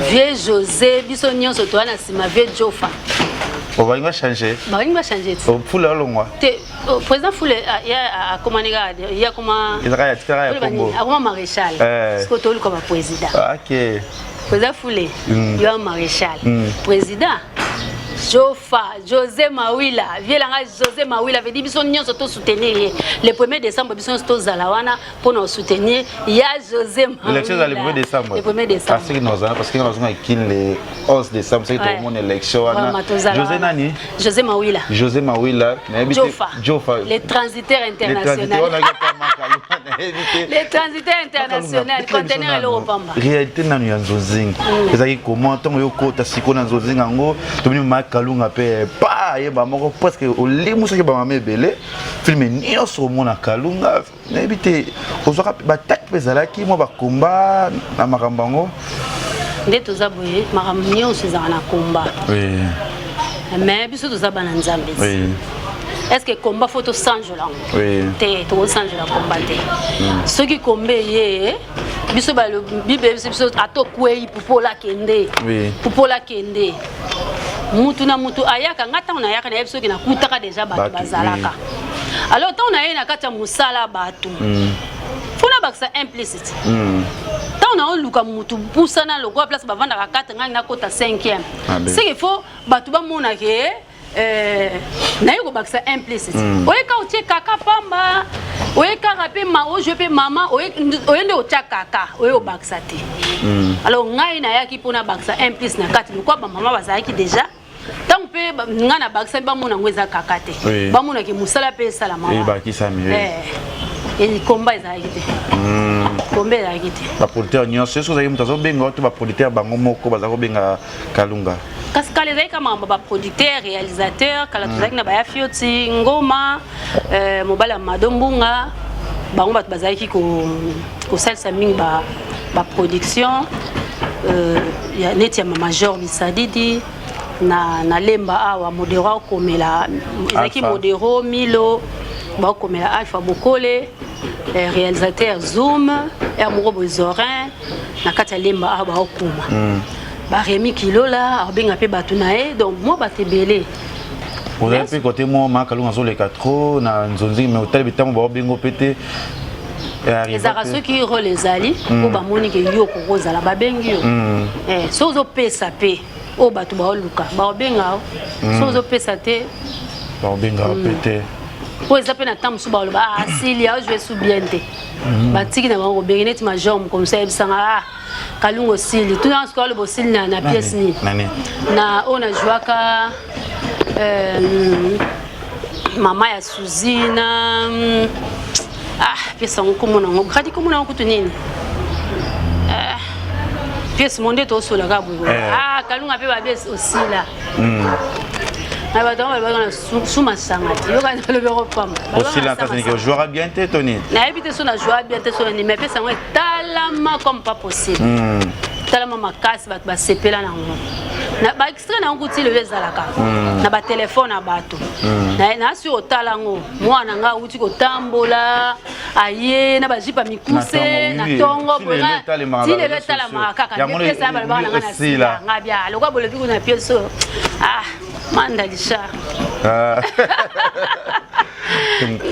Vieux José, biso nyonso toza na nsima vieux Jofa. Obalingi bachange? Balingi bachange ti. Fule alongwa? Te, oh, président Fule ah, ye akomani kaka, ye akoma Ezalaka ya tikaka ya Congo. Akoma maréchal. Sikoyo toluka baprésident. Président Fule, yo maréchal, président Jofa, José Mawila, vieux na nga José Mawila, veut dire biso nyonso tosoutenir ye le 1er décembre. Biso nyonso tozala wana mpona kosoutenir ya José. Élection eza le 1er décembre? Le 1er décembre. Parce que nozala, parce que nazonga Kin le 11 décembre, soki tokomona élection wana. José nani? José Mawila. José Mawila, nayebi te. Jofa. Jofa. Le transitaire international, le transitaire international, conteneur eloko pamba. Réalité nanu ya Nzozinga ezalaki comment ntongo yokota sikoyo na Nzozinga yango? Tomoni mama Kalunga mpe pa ayeba moko presque olimusaki bamama ebele. Film nyonso omona Kalunga, nayebi te ozwaka batake mpe ezalaki mwa bakomba na makambo yango? Nde toza boye, makambo nyonso ezalaka na komba, mais biso toza bana Nzambe. Est ce que komba faut tosanjola yango? Te, tokosanjola komba te. Soki komba eye biso, Bible biso biso ata okwei, pupola kende, pupola kende. Mutu na mutu ayaka. Nga ntango nayaka, nayebi soki nakutaka déjà bato bazalaka. Alors ntango naye na kati ya mosala, bato fo nabakisa implicite. Ntango naoluka mutu pusana lokola place bavandaka 4, ngai nakota 5e, c'est qu'il faut bato bamona ke naye kobakisa implicite. Oye kaka otie kaka pamba, oye kaka mpe ojue mpe mama, oye nde otya kaka, oye obakisa te. Alors ngai nayaki mpona bakisa implice na kati lokwa bamama bazalaki déjà. Ntango mpe ngai nabakisa, bamona yango eza kaka te, bamonaki mosala mpe esalama. Komba ezalaki te, komba ezalaki te. Baproducteur nyonso, soki ozalaki moto azobenga to baproducteur bango moko baza kobenga Kalunga? Kasi kala ezalaki kaka makambo baproducteur, réalisateur. Kala tozalaki na baya Fioti Ngoma, mobali ya Mado Mbunga. Bango bato bazalaki kosalisa mingi baproduction neti ya Major Bisadidi na Lemba awa. Modero akomela, ezalaki Modero Milo baokomela, Alpha Bokole, réalisateur Zoom r moko boye, Zorin na kati ya Lemba awa baokoma. Baremi Kilola abenga mpe bato na ye, donc mwa bato ebele. Ozali mpe kote mwa Makalunga azoleka trop na Nzonzi, mais otali bitango baobengo mpe te? Ezalaka soki rôle ezali po bamoni ke yo kokozala, babengi yo. Soki ozopesa mpe oyo bato baoluka, baobenga yo. Soki ozopesa te, Baobenga mpe te. Po eza pe na temps mosusu baloba ah asili aojue su bien te. Batiki na bango kobenge neti major mokomisa ayebisanga ah Kalunga osili. Tuna sikoyo aloba osili na, na pièce nini? Nani? Na oyo najwaka euh, mama ya Suzy na ah pièce yango komona yango gradi komona yango kutu nini? Ah, pièce mo nde tosolaka boye. Eh. Ah Kalunga mpe babe osila. Na bato yango balobaka na su masanga te yoka nalobi yango pamba. Osila kasi niki ojouera bien te to nini? Nayebi te so na joua bien te so na nini mais pièce yango etalama comme pas possible. Talama makasi bato basepela nango. Na ba extrait na yango kuti lelo ezalaka na ba telefone ya bato. Na nasi otala yango mwana nga awuti kotambola aye na bajipa mikuse na tongo ti lelo etalamaka kaka nde pièce ya balobaka na nga na sila nga bia lokwa bolobi kuna pièce oyo ah manda lisha.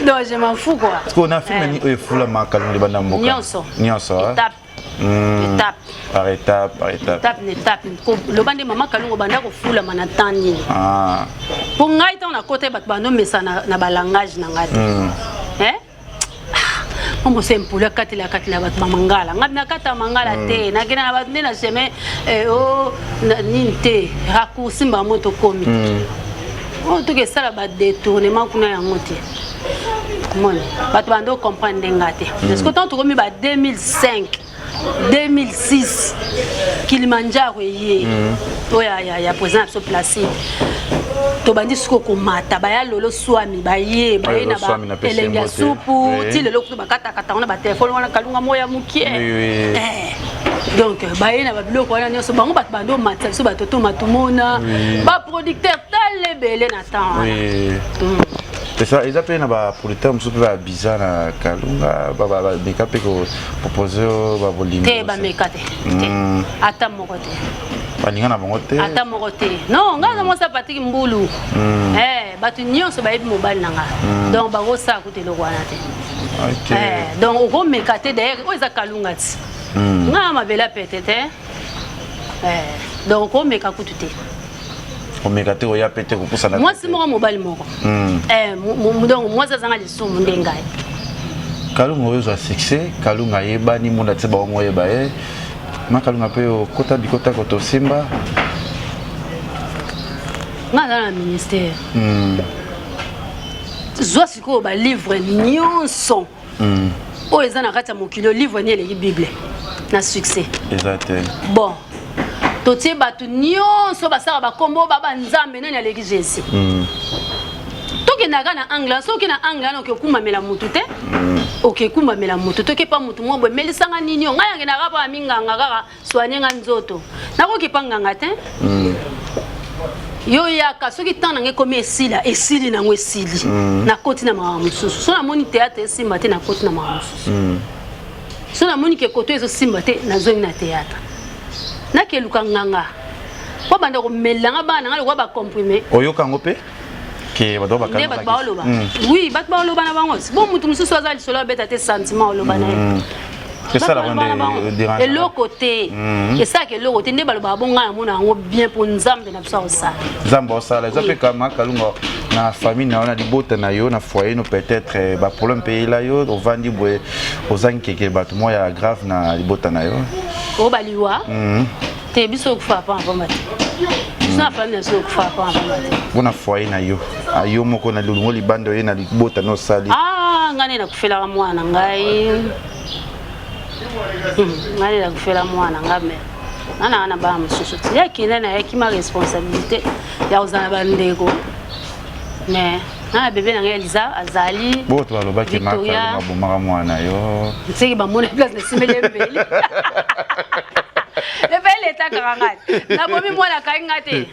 Donc je m'en fous quoi. Parce qu'on a film ni oyo efulama Kalunga libanda mboka. Nyonso. Nyonso. Hein? Étape. Étape. Par étape, par étape. Étape na étape. Loba nde mama Kalunga banda kofulama na temps nini? Ah. Po ngai ntango nakota bato bandomesa na balangage na ngai te. Eh? Omosa empoli akatela akatela bato bamangala ngai nakata mangala te nakenda na bato nde na chemin o nini te raccourci mbamo tokomi oyo toki esala badetournement kuna yango te moni bato bando comprendre nde nga te parce que ntango tokomi ba 2005 2006 Kilimanjaro eye oyo ya président na biso Placide tobandi sikoyo komata baya lolo swami baye baye na elengi ya supu ti lelo kutu bakatakata ngo na batelefone wana Kalunga moya mokie. Donc baye na babiloko wana nyonso bango bato bandi omatisa biso bato to matumona baproducteur tala ebele na temps wana. Eza mpe na baproducteur mosusu mpe babiza na Kalunga bameka mpe kopropose oyo babolingo? Te, bameka te, te ata moko te. Baninga na bango te? Ata moko te, non. Ngai aza mwasi ya Patrik Mbulu. Bato nyonso bayebi mobali na nga, donc bakosala kuta eloko wana te. Donc okomeka te. D'ailleurs oyo eza Kalunga ti ngai mabele apete te, donc okomeka kutu te. Omeka te, oya pe te kopusana. Mwasi moko, mobali moko. Donc mwasi azanga lisumu nde ngai. Kalunga oyo ozwa succès, Kalunga ayebani munda ti bango oyeba ye ma Kalunga mpe okota bikota kotosimba. Nga aza na ministère. Zwa sikoyo balivre nyonso oyo eza na kati ya mokili oyo, livre ni eleki Bible na succès? Eza te. Bon, totie bato nyonso basalaka bakombo ba banzambe, nani aleki Jésus? Tokendaka na angle, soki na angle wana okekumamela mutu te, okekumamela mutu toke pa mutu moko boye emelisanga nini. O ngai nakendaka pa minganga kaka soigne nga nzoto, nakoki pa nganga te. Yo yaka soki ntango nanga ekomi esila, esili nango, esili, nakoti na makambo mosusu. So namoni théâtre esimba te, nakoti na makambo mosusu. So namoni ke koto ezosimba te, nazongi na théâtre, nakeluka nganga mpo banda komelanga bana nanga lokola bacomprime. Oyoka yango mpe ke bato nde bato baoloba. Oui, bato baoloba na bango. Bon, motu mosusu aza lisolo abeta te, sentiment oloba na ye. Esalaka nde? Eloko te, esalaka eloko te. Nde balobaka bo ngai namona yango bien mpo Nzambe na biso akosala. Nzambe osala eza mpe kama Kalunga na famille na yo, na libota na yo, na foyer no, peut-être baproblème mpe eyela yo, ovandi boye ozangi keke bato mwa ya grave na libota na yo? Oyo baliwa te. Biso okufa pamba pamba te. Biso na famille na biso okufa pamba pamba te. Mpona foyer na yo, yo moko na lolongo libanda oye na libota na osali. Ah, ngai nde nakufelaka mwana ngai, ngai nde nakufela mwana ngai. Me nga nanga na bana mosusu ti yakende na yakima responsabilité ya kozala na bandeko, mais nga na bebe na ngai Eliza azali. Bo to balobaki mabomaka mwana yo. Nseki bamona place nasimbeli embeli epe eletakaka ngai nabomi mwana akangi nga te.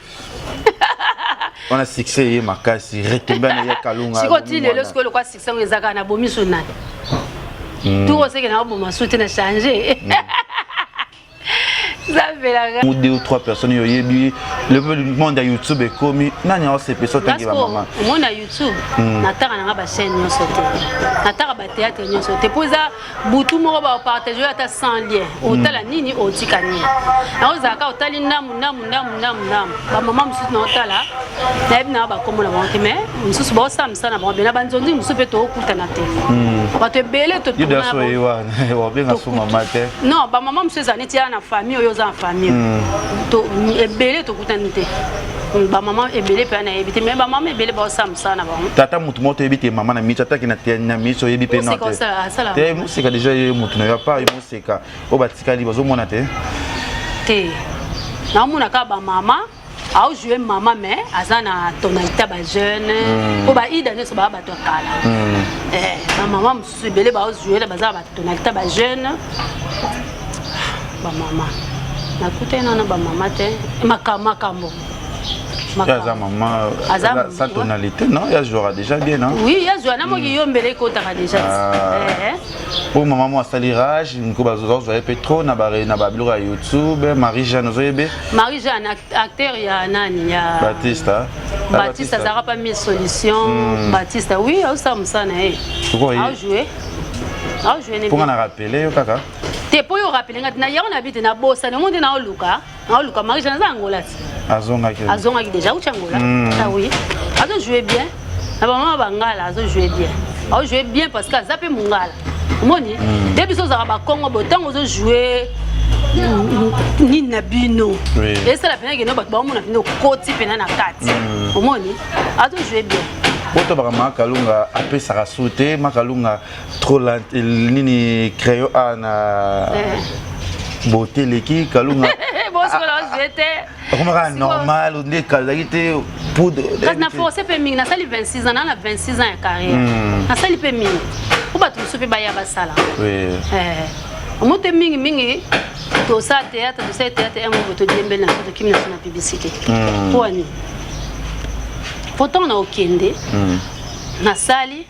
Wana succès ye makasi retombe na ye Kalunga. Sikoyo ti lelo sikoyo lokwa succès yango eza kaka nabomi so nani tuko oseke na oboma su te na change. Ou deux ou trois personnes oyo oyebi Le monde ya YouTube ekomi nani aosepesa otangi bamama? Omona YouTube, nataka nanga bachaîne nyonso te, nataka bathéâtre nyonso te, mpo eza butu moko bapartage oyo ata sans lien. Otala nini, otika nini, yango ozalaka otali ndambu ndambu ndambu ndambu ndambu. Bamama mosusu na otala, nayebi na bakombo na bango te, mais mosusu baosala mosala na bango bena banzonzi mosusu mpe tookutana te. Bato ebele. Obenga so mama te. Non, bamama mosusu eza neti ya na famille oyo, oza na famille ebele, tokutani te. Bamama ebele mpe nayebi te, mais bamama ebele baosala mosala na bango. Tata motu moko toyebi te, mama na miso ataki na miso, oyebi mpe te. Moseka déjà ye motu na yo apart ye moseka oyo batikali bazomona te. Te, naomona kaka bamama aojoue mama, mais aza na tonalité ya bajeune, mpo baida nyonso baa bato ya kala. Bamama mosusu ebele baojoue baza na batonalité ya bajeune. Bamama nakutani nano bamama te, makambo. Aza mama sa tonalité, non, ya jouera déjà bien, non? Oui, ya jouera namoki yo mbele ekotaka déjà. Po mama mo asali rage nko bazozwa ye mpe trop na babiloko ya YouTube, Marie Jeanne, ozoyebe? Marie Jeanne, acteur ya nani ya Baptiste. Baptiste azalaka pa mille solution. Baptiste, oui, aosala mosala na ye, aojoue, aojoue. Mponga na rappele yo kaka. Te, mpo yo rappele nga na yango na bi te, nabosani omo nde naoluka naoluka Marie Jeanne aza Angola ti. Azongaki. Azongaki déjà, auti Angola. Ah oui, azojoue bien na bamama bangala, azojoue bien, aojoue bien parce que aza mpe mongala. Omoni nde biso ozalaka bakongo boye, ntango ozojoue nini na bino, esala mpena kende bato baomona mpena okoti mpena na kati. Omoni, azojoue bien. Po tobaka Makalunga apesaka su te, Makalunga trop nini crayon a na beauté eleki Kalunga. Bosikola ozwe te. Akomaka normal nde kazalaki te poudre. Kasi na force mpe mingi, nasali 26 ans, naa na 26 ans ya carrière, nasali mpe mingi po bato mosusu mpe baya basala. Omo te, mingi mingi tosala théâtre, tosali théâtre yango boye, todiembeli na biso, tokimi na biso na publicité. Po ani po ntango na okende nasali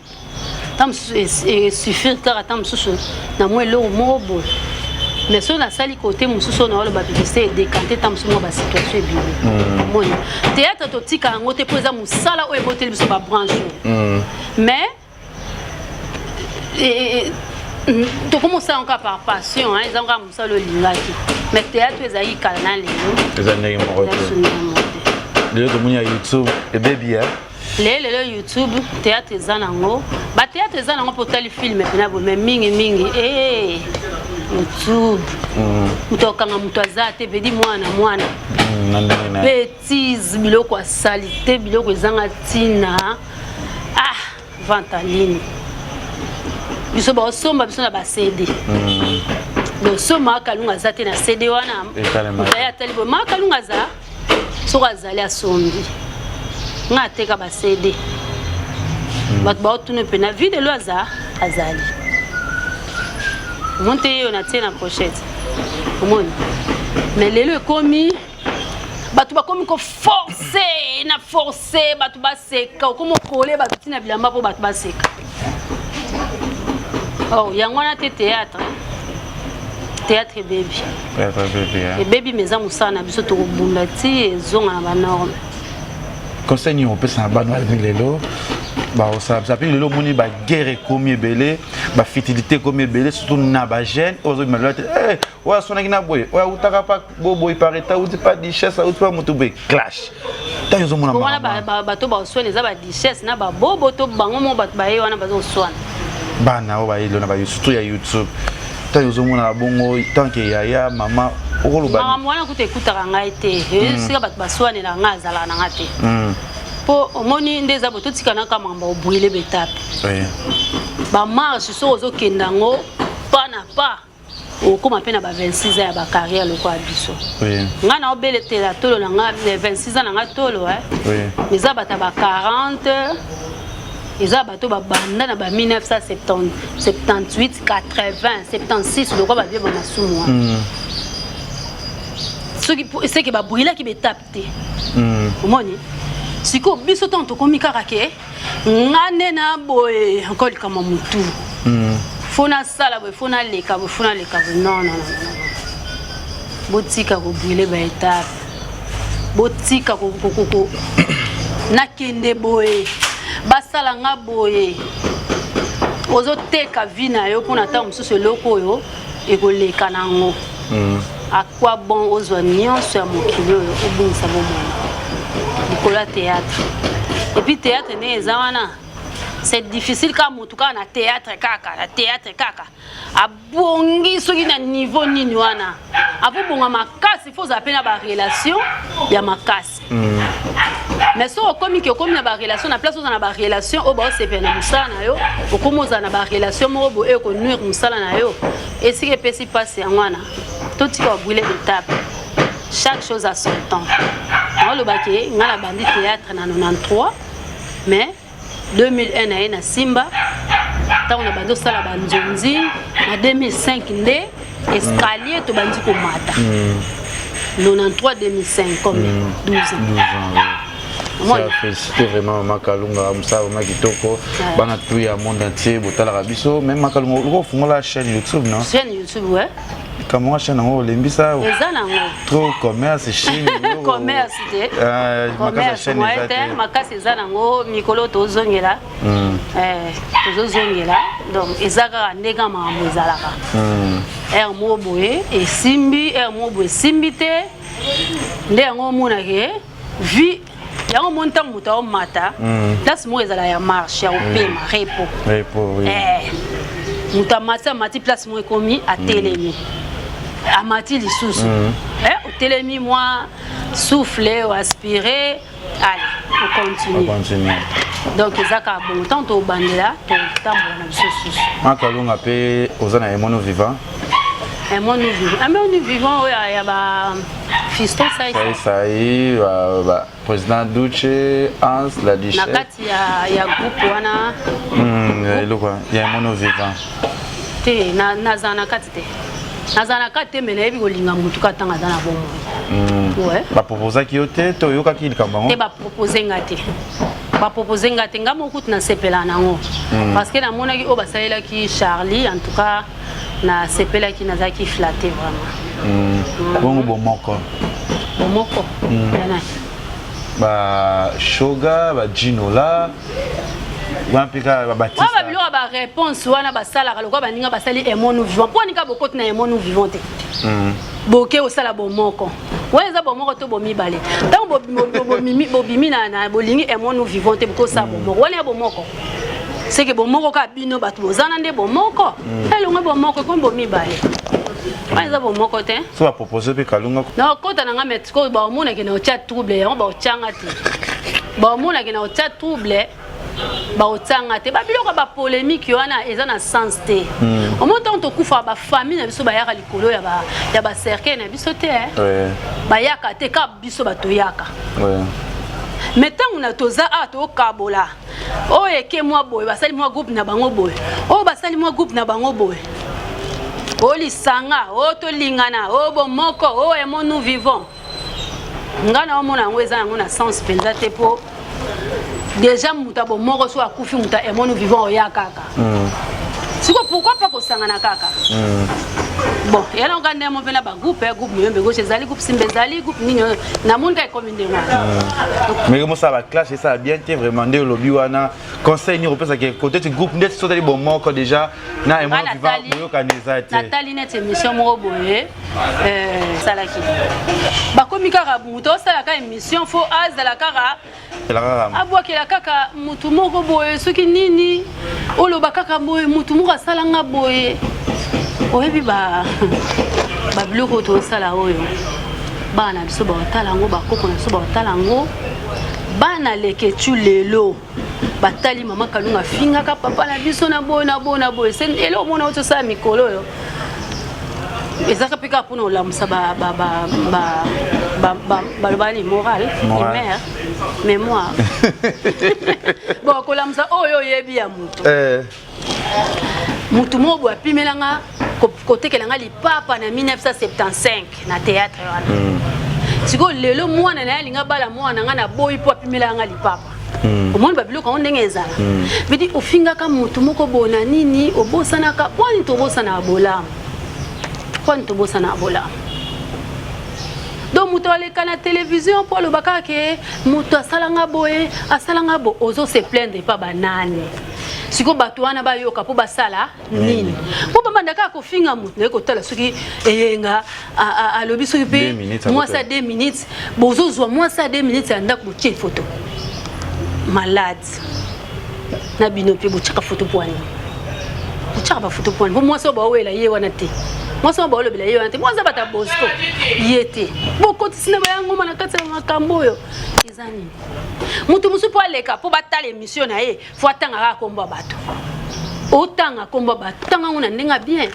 ntango mosusu esuffire kaka ntango mosusu na mwa eloko moko boye, mais soki nasali kote mosusu oyo naoloba publicité edécanté, ntango mosusu mwa basituation ebimi. Omoni, théâtre totika yango te, mpo eza mosala oyo eboteli biso babranche oyo, mais tokomi osala yango kaka par passion, eza kaka mosala oyo olingaki. Mais théâtre ezalaki kala na lelo eza ndenge moko te. Lelo tomoni ya YouTube ebebi. Lelo lelo YouTube, théâtre eza nango, bathéâtre eza nango mpo otali film mpena boye, mais mingimingi e YouTube. Moto akokanga moto aza te, vedi mwana mwana bétise, biloko asali te, biloko ezanga ntina. Ah, vente en ligne, biso baosomba biso na baCD, donc so Makalunga aza te na CD wana, moto aye atali boye, Makalunga aza, soki azali asombi. Nga ateka baCD, bato baotuna mpena videlo aza, azali omoni te, ye oyo natie na pochette, omoni. Mais lelo ekomi bato bakomi koforce na force, bato baseka, okomi okole bato ntina bilamba mpo bato baseka. Oh, yango wana te, théâtre, théâtre ebebi, ebebi, mais eza mosala na biso, tokobunda ti ezonga na banorme. Conseil nini opesa na bana balingi lelo baosala mpe? Lelo omoni baguerre ekomi ebele, bafutilité ekomi ebele, surtout na bajeune oyo bazobima lelo te. Oyo asonaki na boye, oyo awutaka pa boboye, par état auti pa duchesse, auti pa motu boye, clash ntango ozomona. Wana bato baoswana eza baduchesse na babobo to bango moko, bato baye wana bazoswana. Bana oyo baye lelo na surtout ya YouTube, ntango ozomona bongo, tant que yaya, mama, okoloba? Makambo wana kuta ekutaka ngai te. Esika bato baswanela, ngai azalaka na nga te, mpo omoni nde eza boye, totikanaka makambo obrûler baétape, bamarche. Soki ozokende yango pas na pas, okóma mpe na ba 26 ans ya bacarrière lokola biso. Ngai na obeletela tolo na nga 26 ans na nga tolo, eza bato ya ba 40, eza bato babanda na ba 1978, 80, 76, lokola babie bamasumu wana. Soki seke babrûlaki baétape te. Omoni sikoyo biso ntango tokomi kaka ke nga nde na boye, encore likambo motu fo nasala boye, fo naleka boye, fo naleka boye. Non, non, non, botika kobrûler baétape. Botika ko ko ko ko nakende boye basala nga boye ozoteka vie na yo mpona ntango mosusu eloko oyo ekoleka na yango mm. à quoi bon ozwa nyonso ya mokili oyo obungisa bomoi likolo ya théâtre et puis théâtre ndenge eza wana c'est difficile kaka motu kaka na théâtre kaka na théâtre kaka abongi soki na niveau nini wana avobonga makasi fo ozala mpe na barelation ya makasi mm. mais soki okomi ke okomi na barelation na place ozala na barelation oyo baosepela na mosala na yo okomi ozala na barelation moko boye ekonuire mosala na yo esika epesi mpasi yango wana totika babrûle d'étape. Chaque chose à son temps. Naolobaki ngai nabandi théâtre na 93, mais 2001 naye na Simba. Ntango nabandi osala banzonzi na 2005 nde escalier tobandi komata. 93 2005, combien? 12 ans. 12 ans, oui. Félicité vraiment Mama Kalunga, mosala vraiment kitoko. Bana tout ya monde entier botalaka biso. Même Mama Kalunga, oko fungola chaîne YouTube, non? Chaîne YouTube, ouais. Kamwa chaîne yango olembisa. Eza nango. Trop commerce chaîne. Commerce te. Commerce moyen te, makasi eza nango mikolo tozongela. Tozozongela donc eza kaka ndenge makambo ezalaka. Heure moko boye esimbi, heure moko boye esimbi te. Nde yango omonake vie yango omoni ntango moto aomata place moko ezala ya marche ya kopema, repos. Repos, oui. Moto amati, amati, place moko ekomi atelemi, amati lisusu, otelemi, mwa souffle, oaspire, allez, ocontinue. Continue. Donc eza kaka bongo, ntango tobandela totambola na biso susu. Makalunga mpe oza na Emono Vivant. Aimons nous vivant, Aimons nous vivant oyo ya ba fiston sai. Sai ba président Duce Hans la Na Duchesse. Kati ya groupe wana. Eloko ya Emono Vivant. Te, nazala na kati te, nazala na kati te, me nayebi kolinga motu kaka ntango aza na bomoi, ouais. Baproposaki yo te to oyokaki likambo Te. Yango? Bapropose nga te, bapropose nga te. Nga moko kutu nasepela nango parce que namonaki oyo basalelaki Charlie. En tout cas nasepelaki, nazalaki flatté vraiment. Bongo bomoko? Bomoko ya nani? Bashoga, bajinola wana mpe kaka wana. Babatista. Babiloko ya baréponse wana basalaka lokola baninga basali Aimons nous vivant. Mpo aninga bokoti na Aimons nous vivant te, boke osala bomoko wana eza bomoko to bomibale. Ntango bobimi na bolingi Aimons nous vivant te, bokosala bomoko wana ya bomoko seke bomoko kaka bino bato bozana nde bomoko elongwe, bomoko ekomi bomibale, wana eza bomoko te. So bapropose mpe Kalunga? Na okota na nga, mais sikoyo baomonake na otya trouble yango, baotyanga te. Baomonake na otya trouble, baotianga te. Babiloko ya bapolémique wana eza na sens te. Omoni ntango tokufaka, bafamille na biso bayaka likolo ya bacercueil na biso te, eh. Bayaka te, kaka biso bato yaka. Mais ntango na toza awa, tokabola oyo eke mwa boye, basali mwa groupe na bango boye, oyo basali mwa groupe na bango boye, oyo lisanga, oyo tolingana, oyo bomoko, oyo Aimons nous vivons. Nga na omona yango eza yango na sens mpenza te, mpo déjà moto ya bomoko so akufi, moto ya Aimons nous vivons oya kaka. Siko pourquoi pas kosangana kaka? Bon, yana oka ndemo mpe na bagroupe, groupe Moyombe Gauche ezali, groupe Simba ezali, groupe nini oyo namoni kaka ekomi ndenge wana. Mais mosala baclash esala bien te vraiment. Nde olobi wana, conseil nini opesaka côté ti groupe ndeti so otali bomoko déjà na Aimons Vivant, boyokani eza te? Natali neti émission moko boye esalaki, bakomi kaka moto osalaka émission fo azala kaka abwakela kaka motu moko boye, soki nini oloba kaka boye, motu moko asalanga boye. Oyebi babiloko oyo tozosala oyo, bana na biso baotala yango, bakoko na biso baotala yango. Bana leketu lelo batali mama Kalunga afingaka papa na biso na boye na boye na boye. Eloko mona oyo tosala mikolo oyo ezaka mpe kaka mpona olamusa, baloba nini, moral, humeur, mémoire. Bon, kolamusa oyo oyebi ya moto, motu moko boye apimelanga kotekelanga lipapa na 1975 na théâtre wana. Sikoyo lelo mwana na ye alinga bala mwana nga na boyi mpo apimelanga lipapa. Omoni babiloko yango ndenge ezala bidi, ofingaka motu moko boye na nini, obosanaka. Pwani tobosanaka bolamu? Pwani tobosanaka bolamu? Donc moto aleka na télévision mpo aloba kaka ke moto asalanga boye, asalanga bo, ozo se plaindre epa banani? Sikoyo bato wana bayoka mpo basala nini? Mpo babanda kaka kofinga moto naye kotala soki eyenga alobi soki mpe mwasi ya 2 minutes, bozozwa mwasi ya 2 minutes ya ndako, botie foto malade na bino mpe botyaka foto mpo wani, botyaka bafoto mpo wani? Mpo mwasi oyo baowela ye wana te, mwasi oyo baolobela ye wana te, mwasi abata bosco ye te, bokotisi na bayangoma na kati ya makambo oyo eza nini? Moto mosusu mpo aleka mpo batala émission na ye, fo atanga kaka kombo ya bato. Otanga kombo ya bato, tanga yango na ndenge ya bien,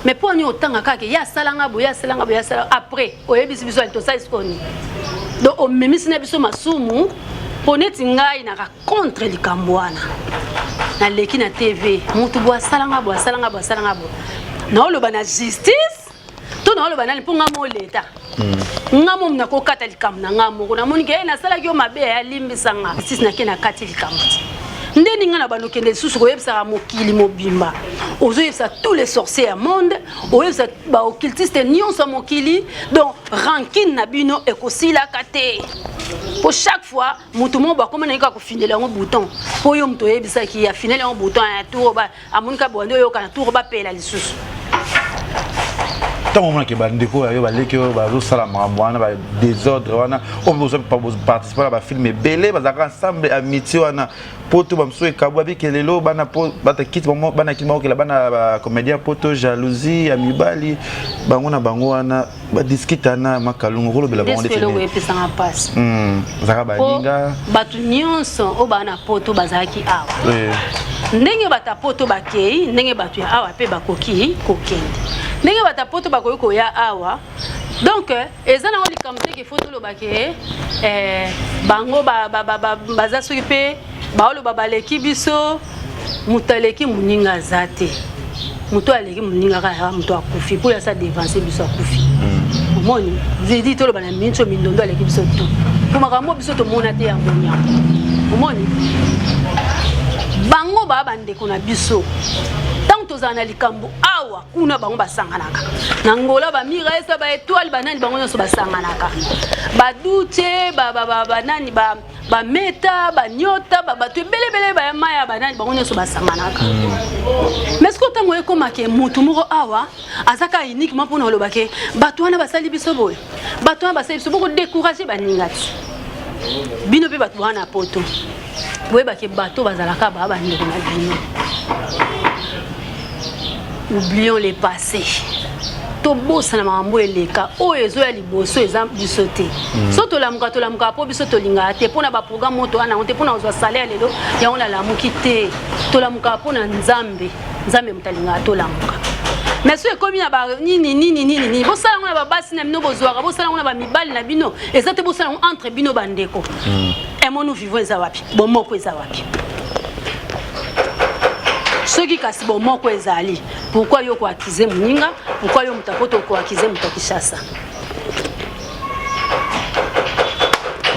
mais mpo ani otanga kaka ye asalanga boye, asalanga boye, asala? Après oyebisi biso ali tosali sikoyo nini? Donc omemisi na biso masumu. Mpo neti ngai naka contre likambo wana, naleki na TV, motu bo asalanga bo, asalanga bo, asalanga bo, naoloba na justice to naoloba nani? Mpo nga mo leta nga mo nakokata likambo na nga moko. Namoni ke nasalaki yo mabe, alimbisa nga, justice nake na kati likambo ti ndeni nga na bandokende lisusu koyebisaka mokili mobimba. Ozoyebisa tous les sorciers ya monde, oyebisa baoccultiste nyonso ya mokili. Donc rancune na bino ekosilaka te, po chaque fois moto moko bakoma na ye kaka kofinela yango bouton, mpo yo moto oyebisaki, afineli yango bouton ya tour, amoni kaka bwandi oyoka na tour, bapela lisusu. Ntango omonake bandeko ya yo, baleki oyo bazosala makambo wana, badésordre wana oyo boparticipe na bafilm ebele, bazalaka ensemble, amitié wana poto bamosusu ekabwa bike. Lelo bana bata kiti, bana kiti bakokela bana bacomédien poto, jalousie ya mibali bango na bango wana, badiskite na makalungu kolobela bango. Eloko epesanga mpasi. Ezalaka baninga. Bato nyonso oyo baa na poto bazalaki awa. Ndenge bato ya poto bakei, ndenge bato ya awa mpe bakoki kokende, ndenge bato ya poto bakoki koya awa. Donc eza nango likambo te ke fo toloba ke bango baza soki mpe baoloba baleki biso. Moto aleki moninga aza te. Moto aleki moninga kaka moto akufi, mpo asa devance biso, akufi. Omoni vedi toloba na minso mindondo aleki biso tu, mpo makambo biso tomona te yango nyango. Omoni bango baa bandeko na biso. Ntango tozala na likambo awa, kuna bango basanganaka na Ngola, bamira esa, baetoile, banani, bango nyonso basanganaka, baduce, banani, bameta, banyota, bato ebelebele, bayamaya, banani, bango nyonso basanganaka. Mais sikoyo ntango ekomake motu moko awa aza kaka uniquement mpona olobake bato wana basali biso boye, bato wana basali biso, bokodécourage baninga ti bino mpe bato wana poto. Boyebake bato bazalaka baa bandeko na bino. Oublions le passé, tobosana makambo eleka. Oyo ezoya liboso eza biso te. So tolamuka, tolamuka mpo biso tolingaka te, mpona baprogramme oyo toya nango te, mpona kozwa salaire lelo yango nalamuki te. Tolamukaka mpo na Nzambe. Nzambe moto alingaka tolamuka. Mais so ekomi na banini nini nini nini, bosala yango na babasi na bino, bozwaka, bosala yango na bamibali na bino, eza te. Bosala yango entre bino bandeko. Aimons nous vivons eza wapi? Bomoko eza wapi? Soki kasi bomoko ezali, pourquoi yo koaccuser moninga? Pourquoi yo moto apoto koaccuser moto ya Kinshasa?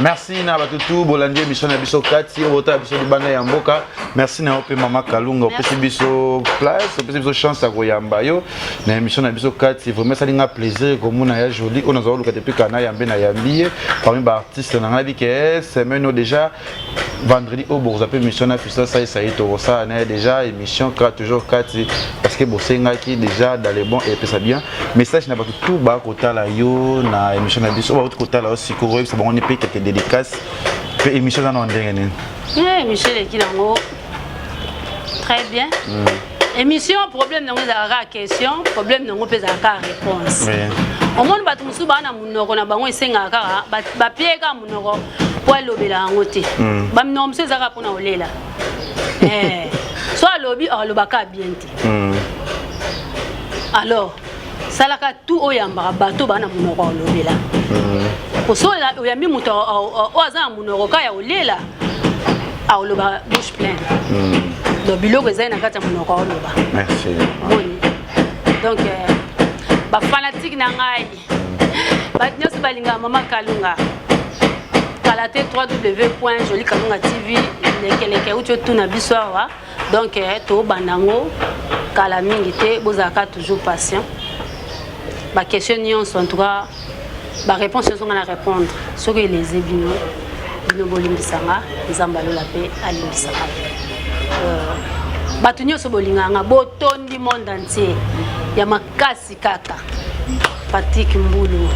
Merci na bato tu bolandi émission na biso kati oyo botala biso libanda ya mboka. Merci na yo mpe mama Kalunga, opesi biso place, opesi biso chance ya koyamba yo na émission na biso kati. Vraiment esali nga plaisir komona ya Joli oyo nazwa koluka depuis kana yambe na yambi ye parmi baartiste na ngai. Bike semaine oyo déjà, vendredi oyo bokozwa mpe émission na Fiston Saisai, tokosala na ye déjà émission ka toujours kati, parce que bosengaki déjà dans le bon et epesa bien. Message na bato tu bakotala yo na émission na biso, oyo bauti kotala yo sikoyo, oyebisa bango ni mpe quelque dédicace mpe émission eza na ndenge nini? Émission eleki nango très bien. Émission, problème nango ezalaka kaka question, problème nango mpe ezalaka kaka réponse. Omoni bato mosusu baa na monoko na bango, esengaka kaka bapie kaka monoko mpo alobela yango te. Baminoko mosusu ezalaka mpona kolela. So alobi, alobaka bien te. Alors salaka tout oyambaka bato baa na monoko ya kolobela. Poso oyambi moto oyo aza na monoko kaka ya kolela, akoloba bouche pleine. Donc biloko ezali na kati ya monoko, aoloba. Merci. Moni donc bafanatike na ngai, bato nyonso balingaka mama Kalunga, kala te www Joli Kalunga TV, lekeleke euti otuna biso awa. Donc tobanda yango kala mingi te, bozalaka toujours patient. Baquestion nyonso en tout cas. Baréponse nyonso nga na répondre, soki eleze bino, bino bolimbisa nga, Nzambe alola mpe alimbisa nga. Bato nyonso bolingaka nga, botondi monde entier ya makasi kaka. Patrik Mbulu,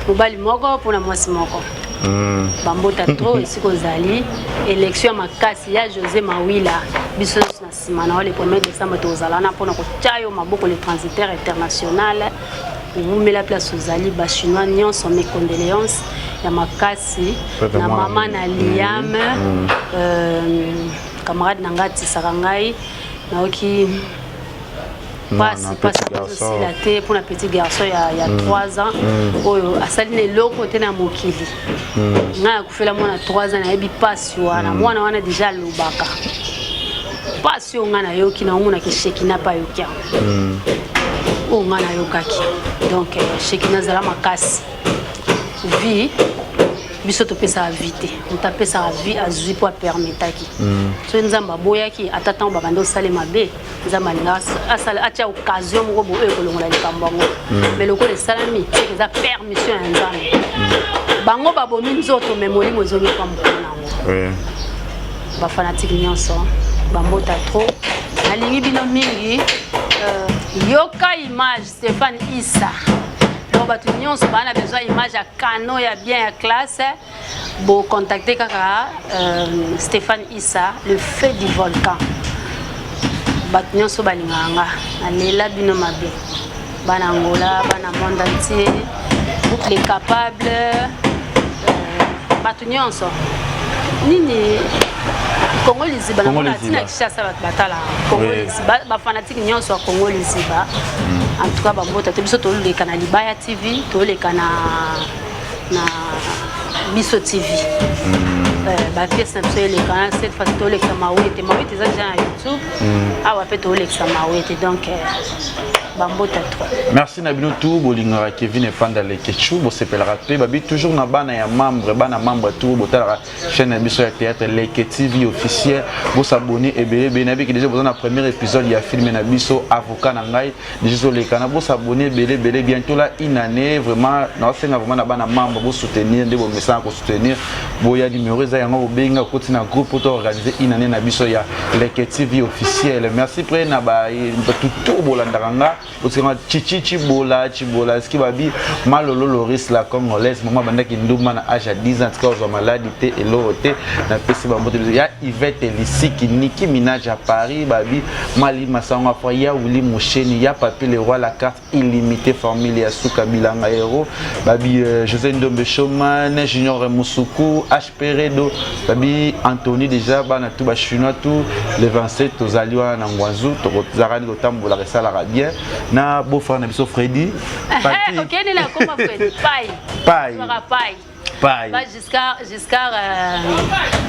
mobali moko mpona mwasi moko. Bambota trop esika ozali. Élection ya makasi ya José Mawila, biso nyonso na nsima na yo. Le 1er décembre tozala wana mpona kotya yo maboko, le transitaire international. Owumela place ozali. Bachinois nyonso, mes condoléances ya makasi. Pepe na mwana mama na Liam, camarade na ngai atisaka ngai, nayoki Mwana, pasi pasi petit garçon. azosila te mpona petit garçon ya 3 ans oyo asali na eloko te na mokili. Ngai akufela mwana 3 ans, nayebi pasi wana. Mwana wana déjà alobaka pasi oyo ngai nayoki, naomonaki Shekina mpe ayoki yango oyo ngai nayokaki. Donc Shekina azala makasi. Vie, biso topesaka vie te, moto apesaka vie azwi mpo apermetaki. Soki Nzambe aboyaki, ata ntango babandi osala mabe, Nzambe alingaka asala atia occasion moko boye oyo ekolongola likambo yango. Mais lokola esalami, seke eza permission ya Nzambe. Bango babomi nzoto, mais molimo ezongi mpa mokolo na yango. Bafanatike nyonso, bambota trop, nalingi bino mingi. Yoka image, Stéphane Issa. Donc bato nyonso baa na besoin image ya kano ya bien ya classe, bocontacte kaka Stéphane Issa, le feu du volcan. Bato nyonso balingaka nga, nalela bino mabe. Bana Angola, bana monde entier, groupe Les Capables, bato nyonso nini, Kongo Liziba. Congo namona Liziba. ntina Kinshasa, bato batala Kongo Liziba, bafanatike nyonso ya Kongo Liziba. En tout cas, bambota te. Biso toleka na Libaya TV, toleka na Biso TV. Bapièce na biso eleka na cette fois tolekisa Mawete. Mawete eza déjà na YouTube. Awa mpe tolekisa Mawete. Donc bambota trop. Merci na bino tout bolingaka Kevin Epanda Lekechu, bosepelaka mpe babi toujours na bana ya membre, bana membre tout botalaka chaîne na biso ya théâtre Leke TV officiel, bosabone ebele ebele. Nayebiki déjà boza na premier épisode ya film na biso Avocat na ngai, déjà ezoleka na bosabone ebele ebele. Bientôt là une année. Vraiment naosenga vraiment na bana membre bosoutenir nde bomesana kosoutenir. Boya, numéro eza yango, bobenga, okoti na groupe po toorganiser une année na biso ya Leke TV officiel. Merci mpe na bato tout bolandaka nga, otikanga Chichi Chibola Chibola eski babi Malolo Loris la Congolaise, mama bandaki ndumba na age ya 10 ans, tika ozwa maladi te, eloko te. Napesi bambote ya Ivete Lisiki, Niki Minage ya Paris, babi Mali Masango Afra, ya Wili Mosheni, ya Papi le Roi, la carte illimité, formule ya suka bilanga héros, babi José Ndombe Showman, Junior Musuku, HP Redo, babi Anthony. Déjà bana tout bachinois tout, le 27 tozali wana na Ngwanzu, tokozalaka nde kotambolaka, esalaka bien na beau-frère na biso Freddy Patrick. Okende na koma Fred Pai. Pai. Zwaka Pai. Pai. Ba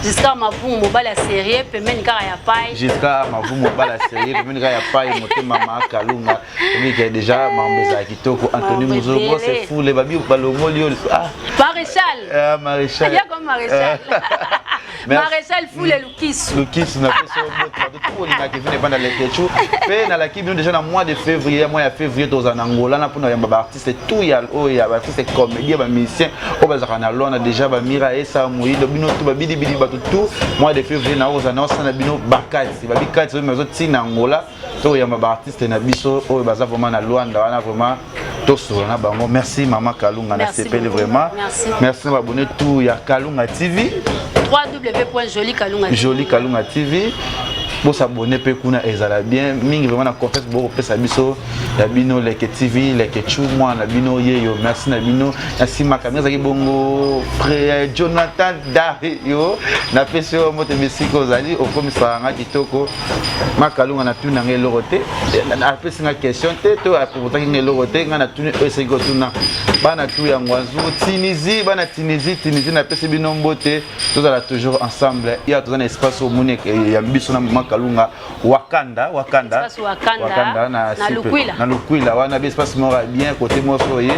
Giscard Mavungu, mobali ya série, pembeni kaka ya Pai. Giscard Mavumu, mobali ya série, pembeni kaka ya Pai, motema Makalunga omike déjà mambo ezala kitoko. Anthony Mambo Muzolo ebele. c'est fou, babi balongoli yo ah. Maréchal. Maréchal. Ya comme Maréchal. Merci. Maréchal Fule Lukisu. Lukisu, na peso bato tout bolingaka Kevin Ebanda Lekechu. Mpe nalaki bino déjà na mois de février, mois ya février tozala na Ngola na mpona yamba baartiste tout ya oyo ya baartiste comédien, bamusicien oyo bazalaka na Lwana déjà, bamira esa moyido, bino tout babidibidi, bato tout. Mois de février na kozala na osala bino bakati babikati oyo bazotina Ngola, tokoyamba baartiste na biso oyo baza vraiment na Lwanda wana, vraiment tosola na bango. Merci mama Kalunga, nasepeli vraiment. Merci. Merci na baabonné tout ya Kalunga TV. www.jolikalunga. Joli Kalunga TV, bosabone mpe kuna, ezala bien mingi vraiment. Na confiance bokopesa biso ya bino Leke TV, Leke Chu, mwana na bino yeyo. Merci na bino. Na nsima kamera ezalaki bongo frère Jonathan Dario. Napesi yo moto bisika ozali, okomisaka nga kitoko. Makalunga, natuni nanga eloko te, apesi nga question te to aproposaki nga eloko te. Nga natuni oyo eseki kotuna. Bana tu ya Ngwanzu, Tunisie, bana Tunisie, Tunisie, napesi bino mbote. Tozala toujours ensemble. Ya toza na espace omoni ya biso na mama Kalunga, Wakanda, Wakanda. Espace Wakanda, na, na Lukwila. Na Lukwila wana bi espace moko ya bien, côté moko oye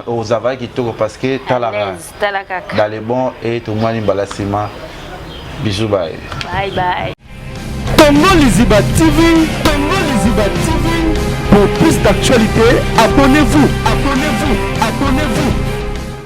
ozavaki kitoko parce que talaka Tala kaka. Dans les bons et tomwani mbala nsima. Bisous, bye. Bye bye. Congo Liziba TV, Congo Liziba TV. Pour plus d'actualités, abonnez-vous, abonnez-vous, abonnez-vous. Abonnez-vous.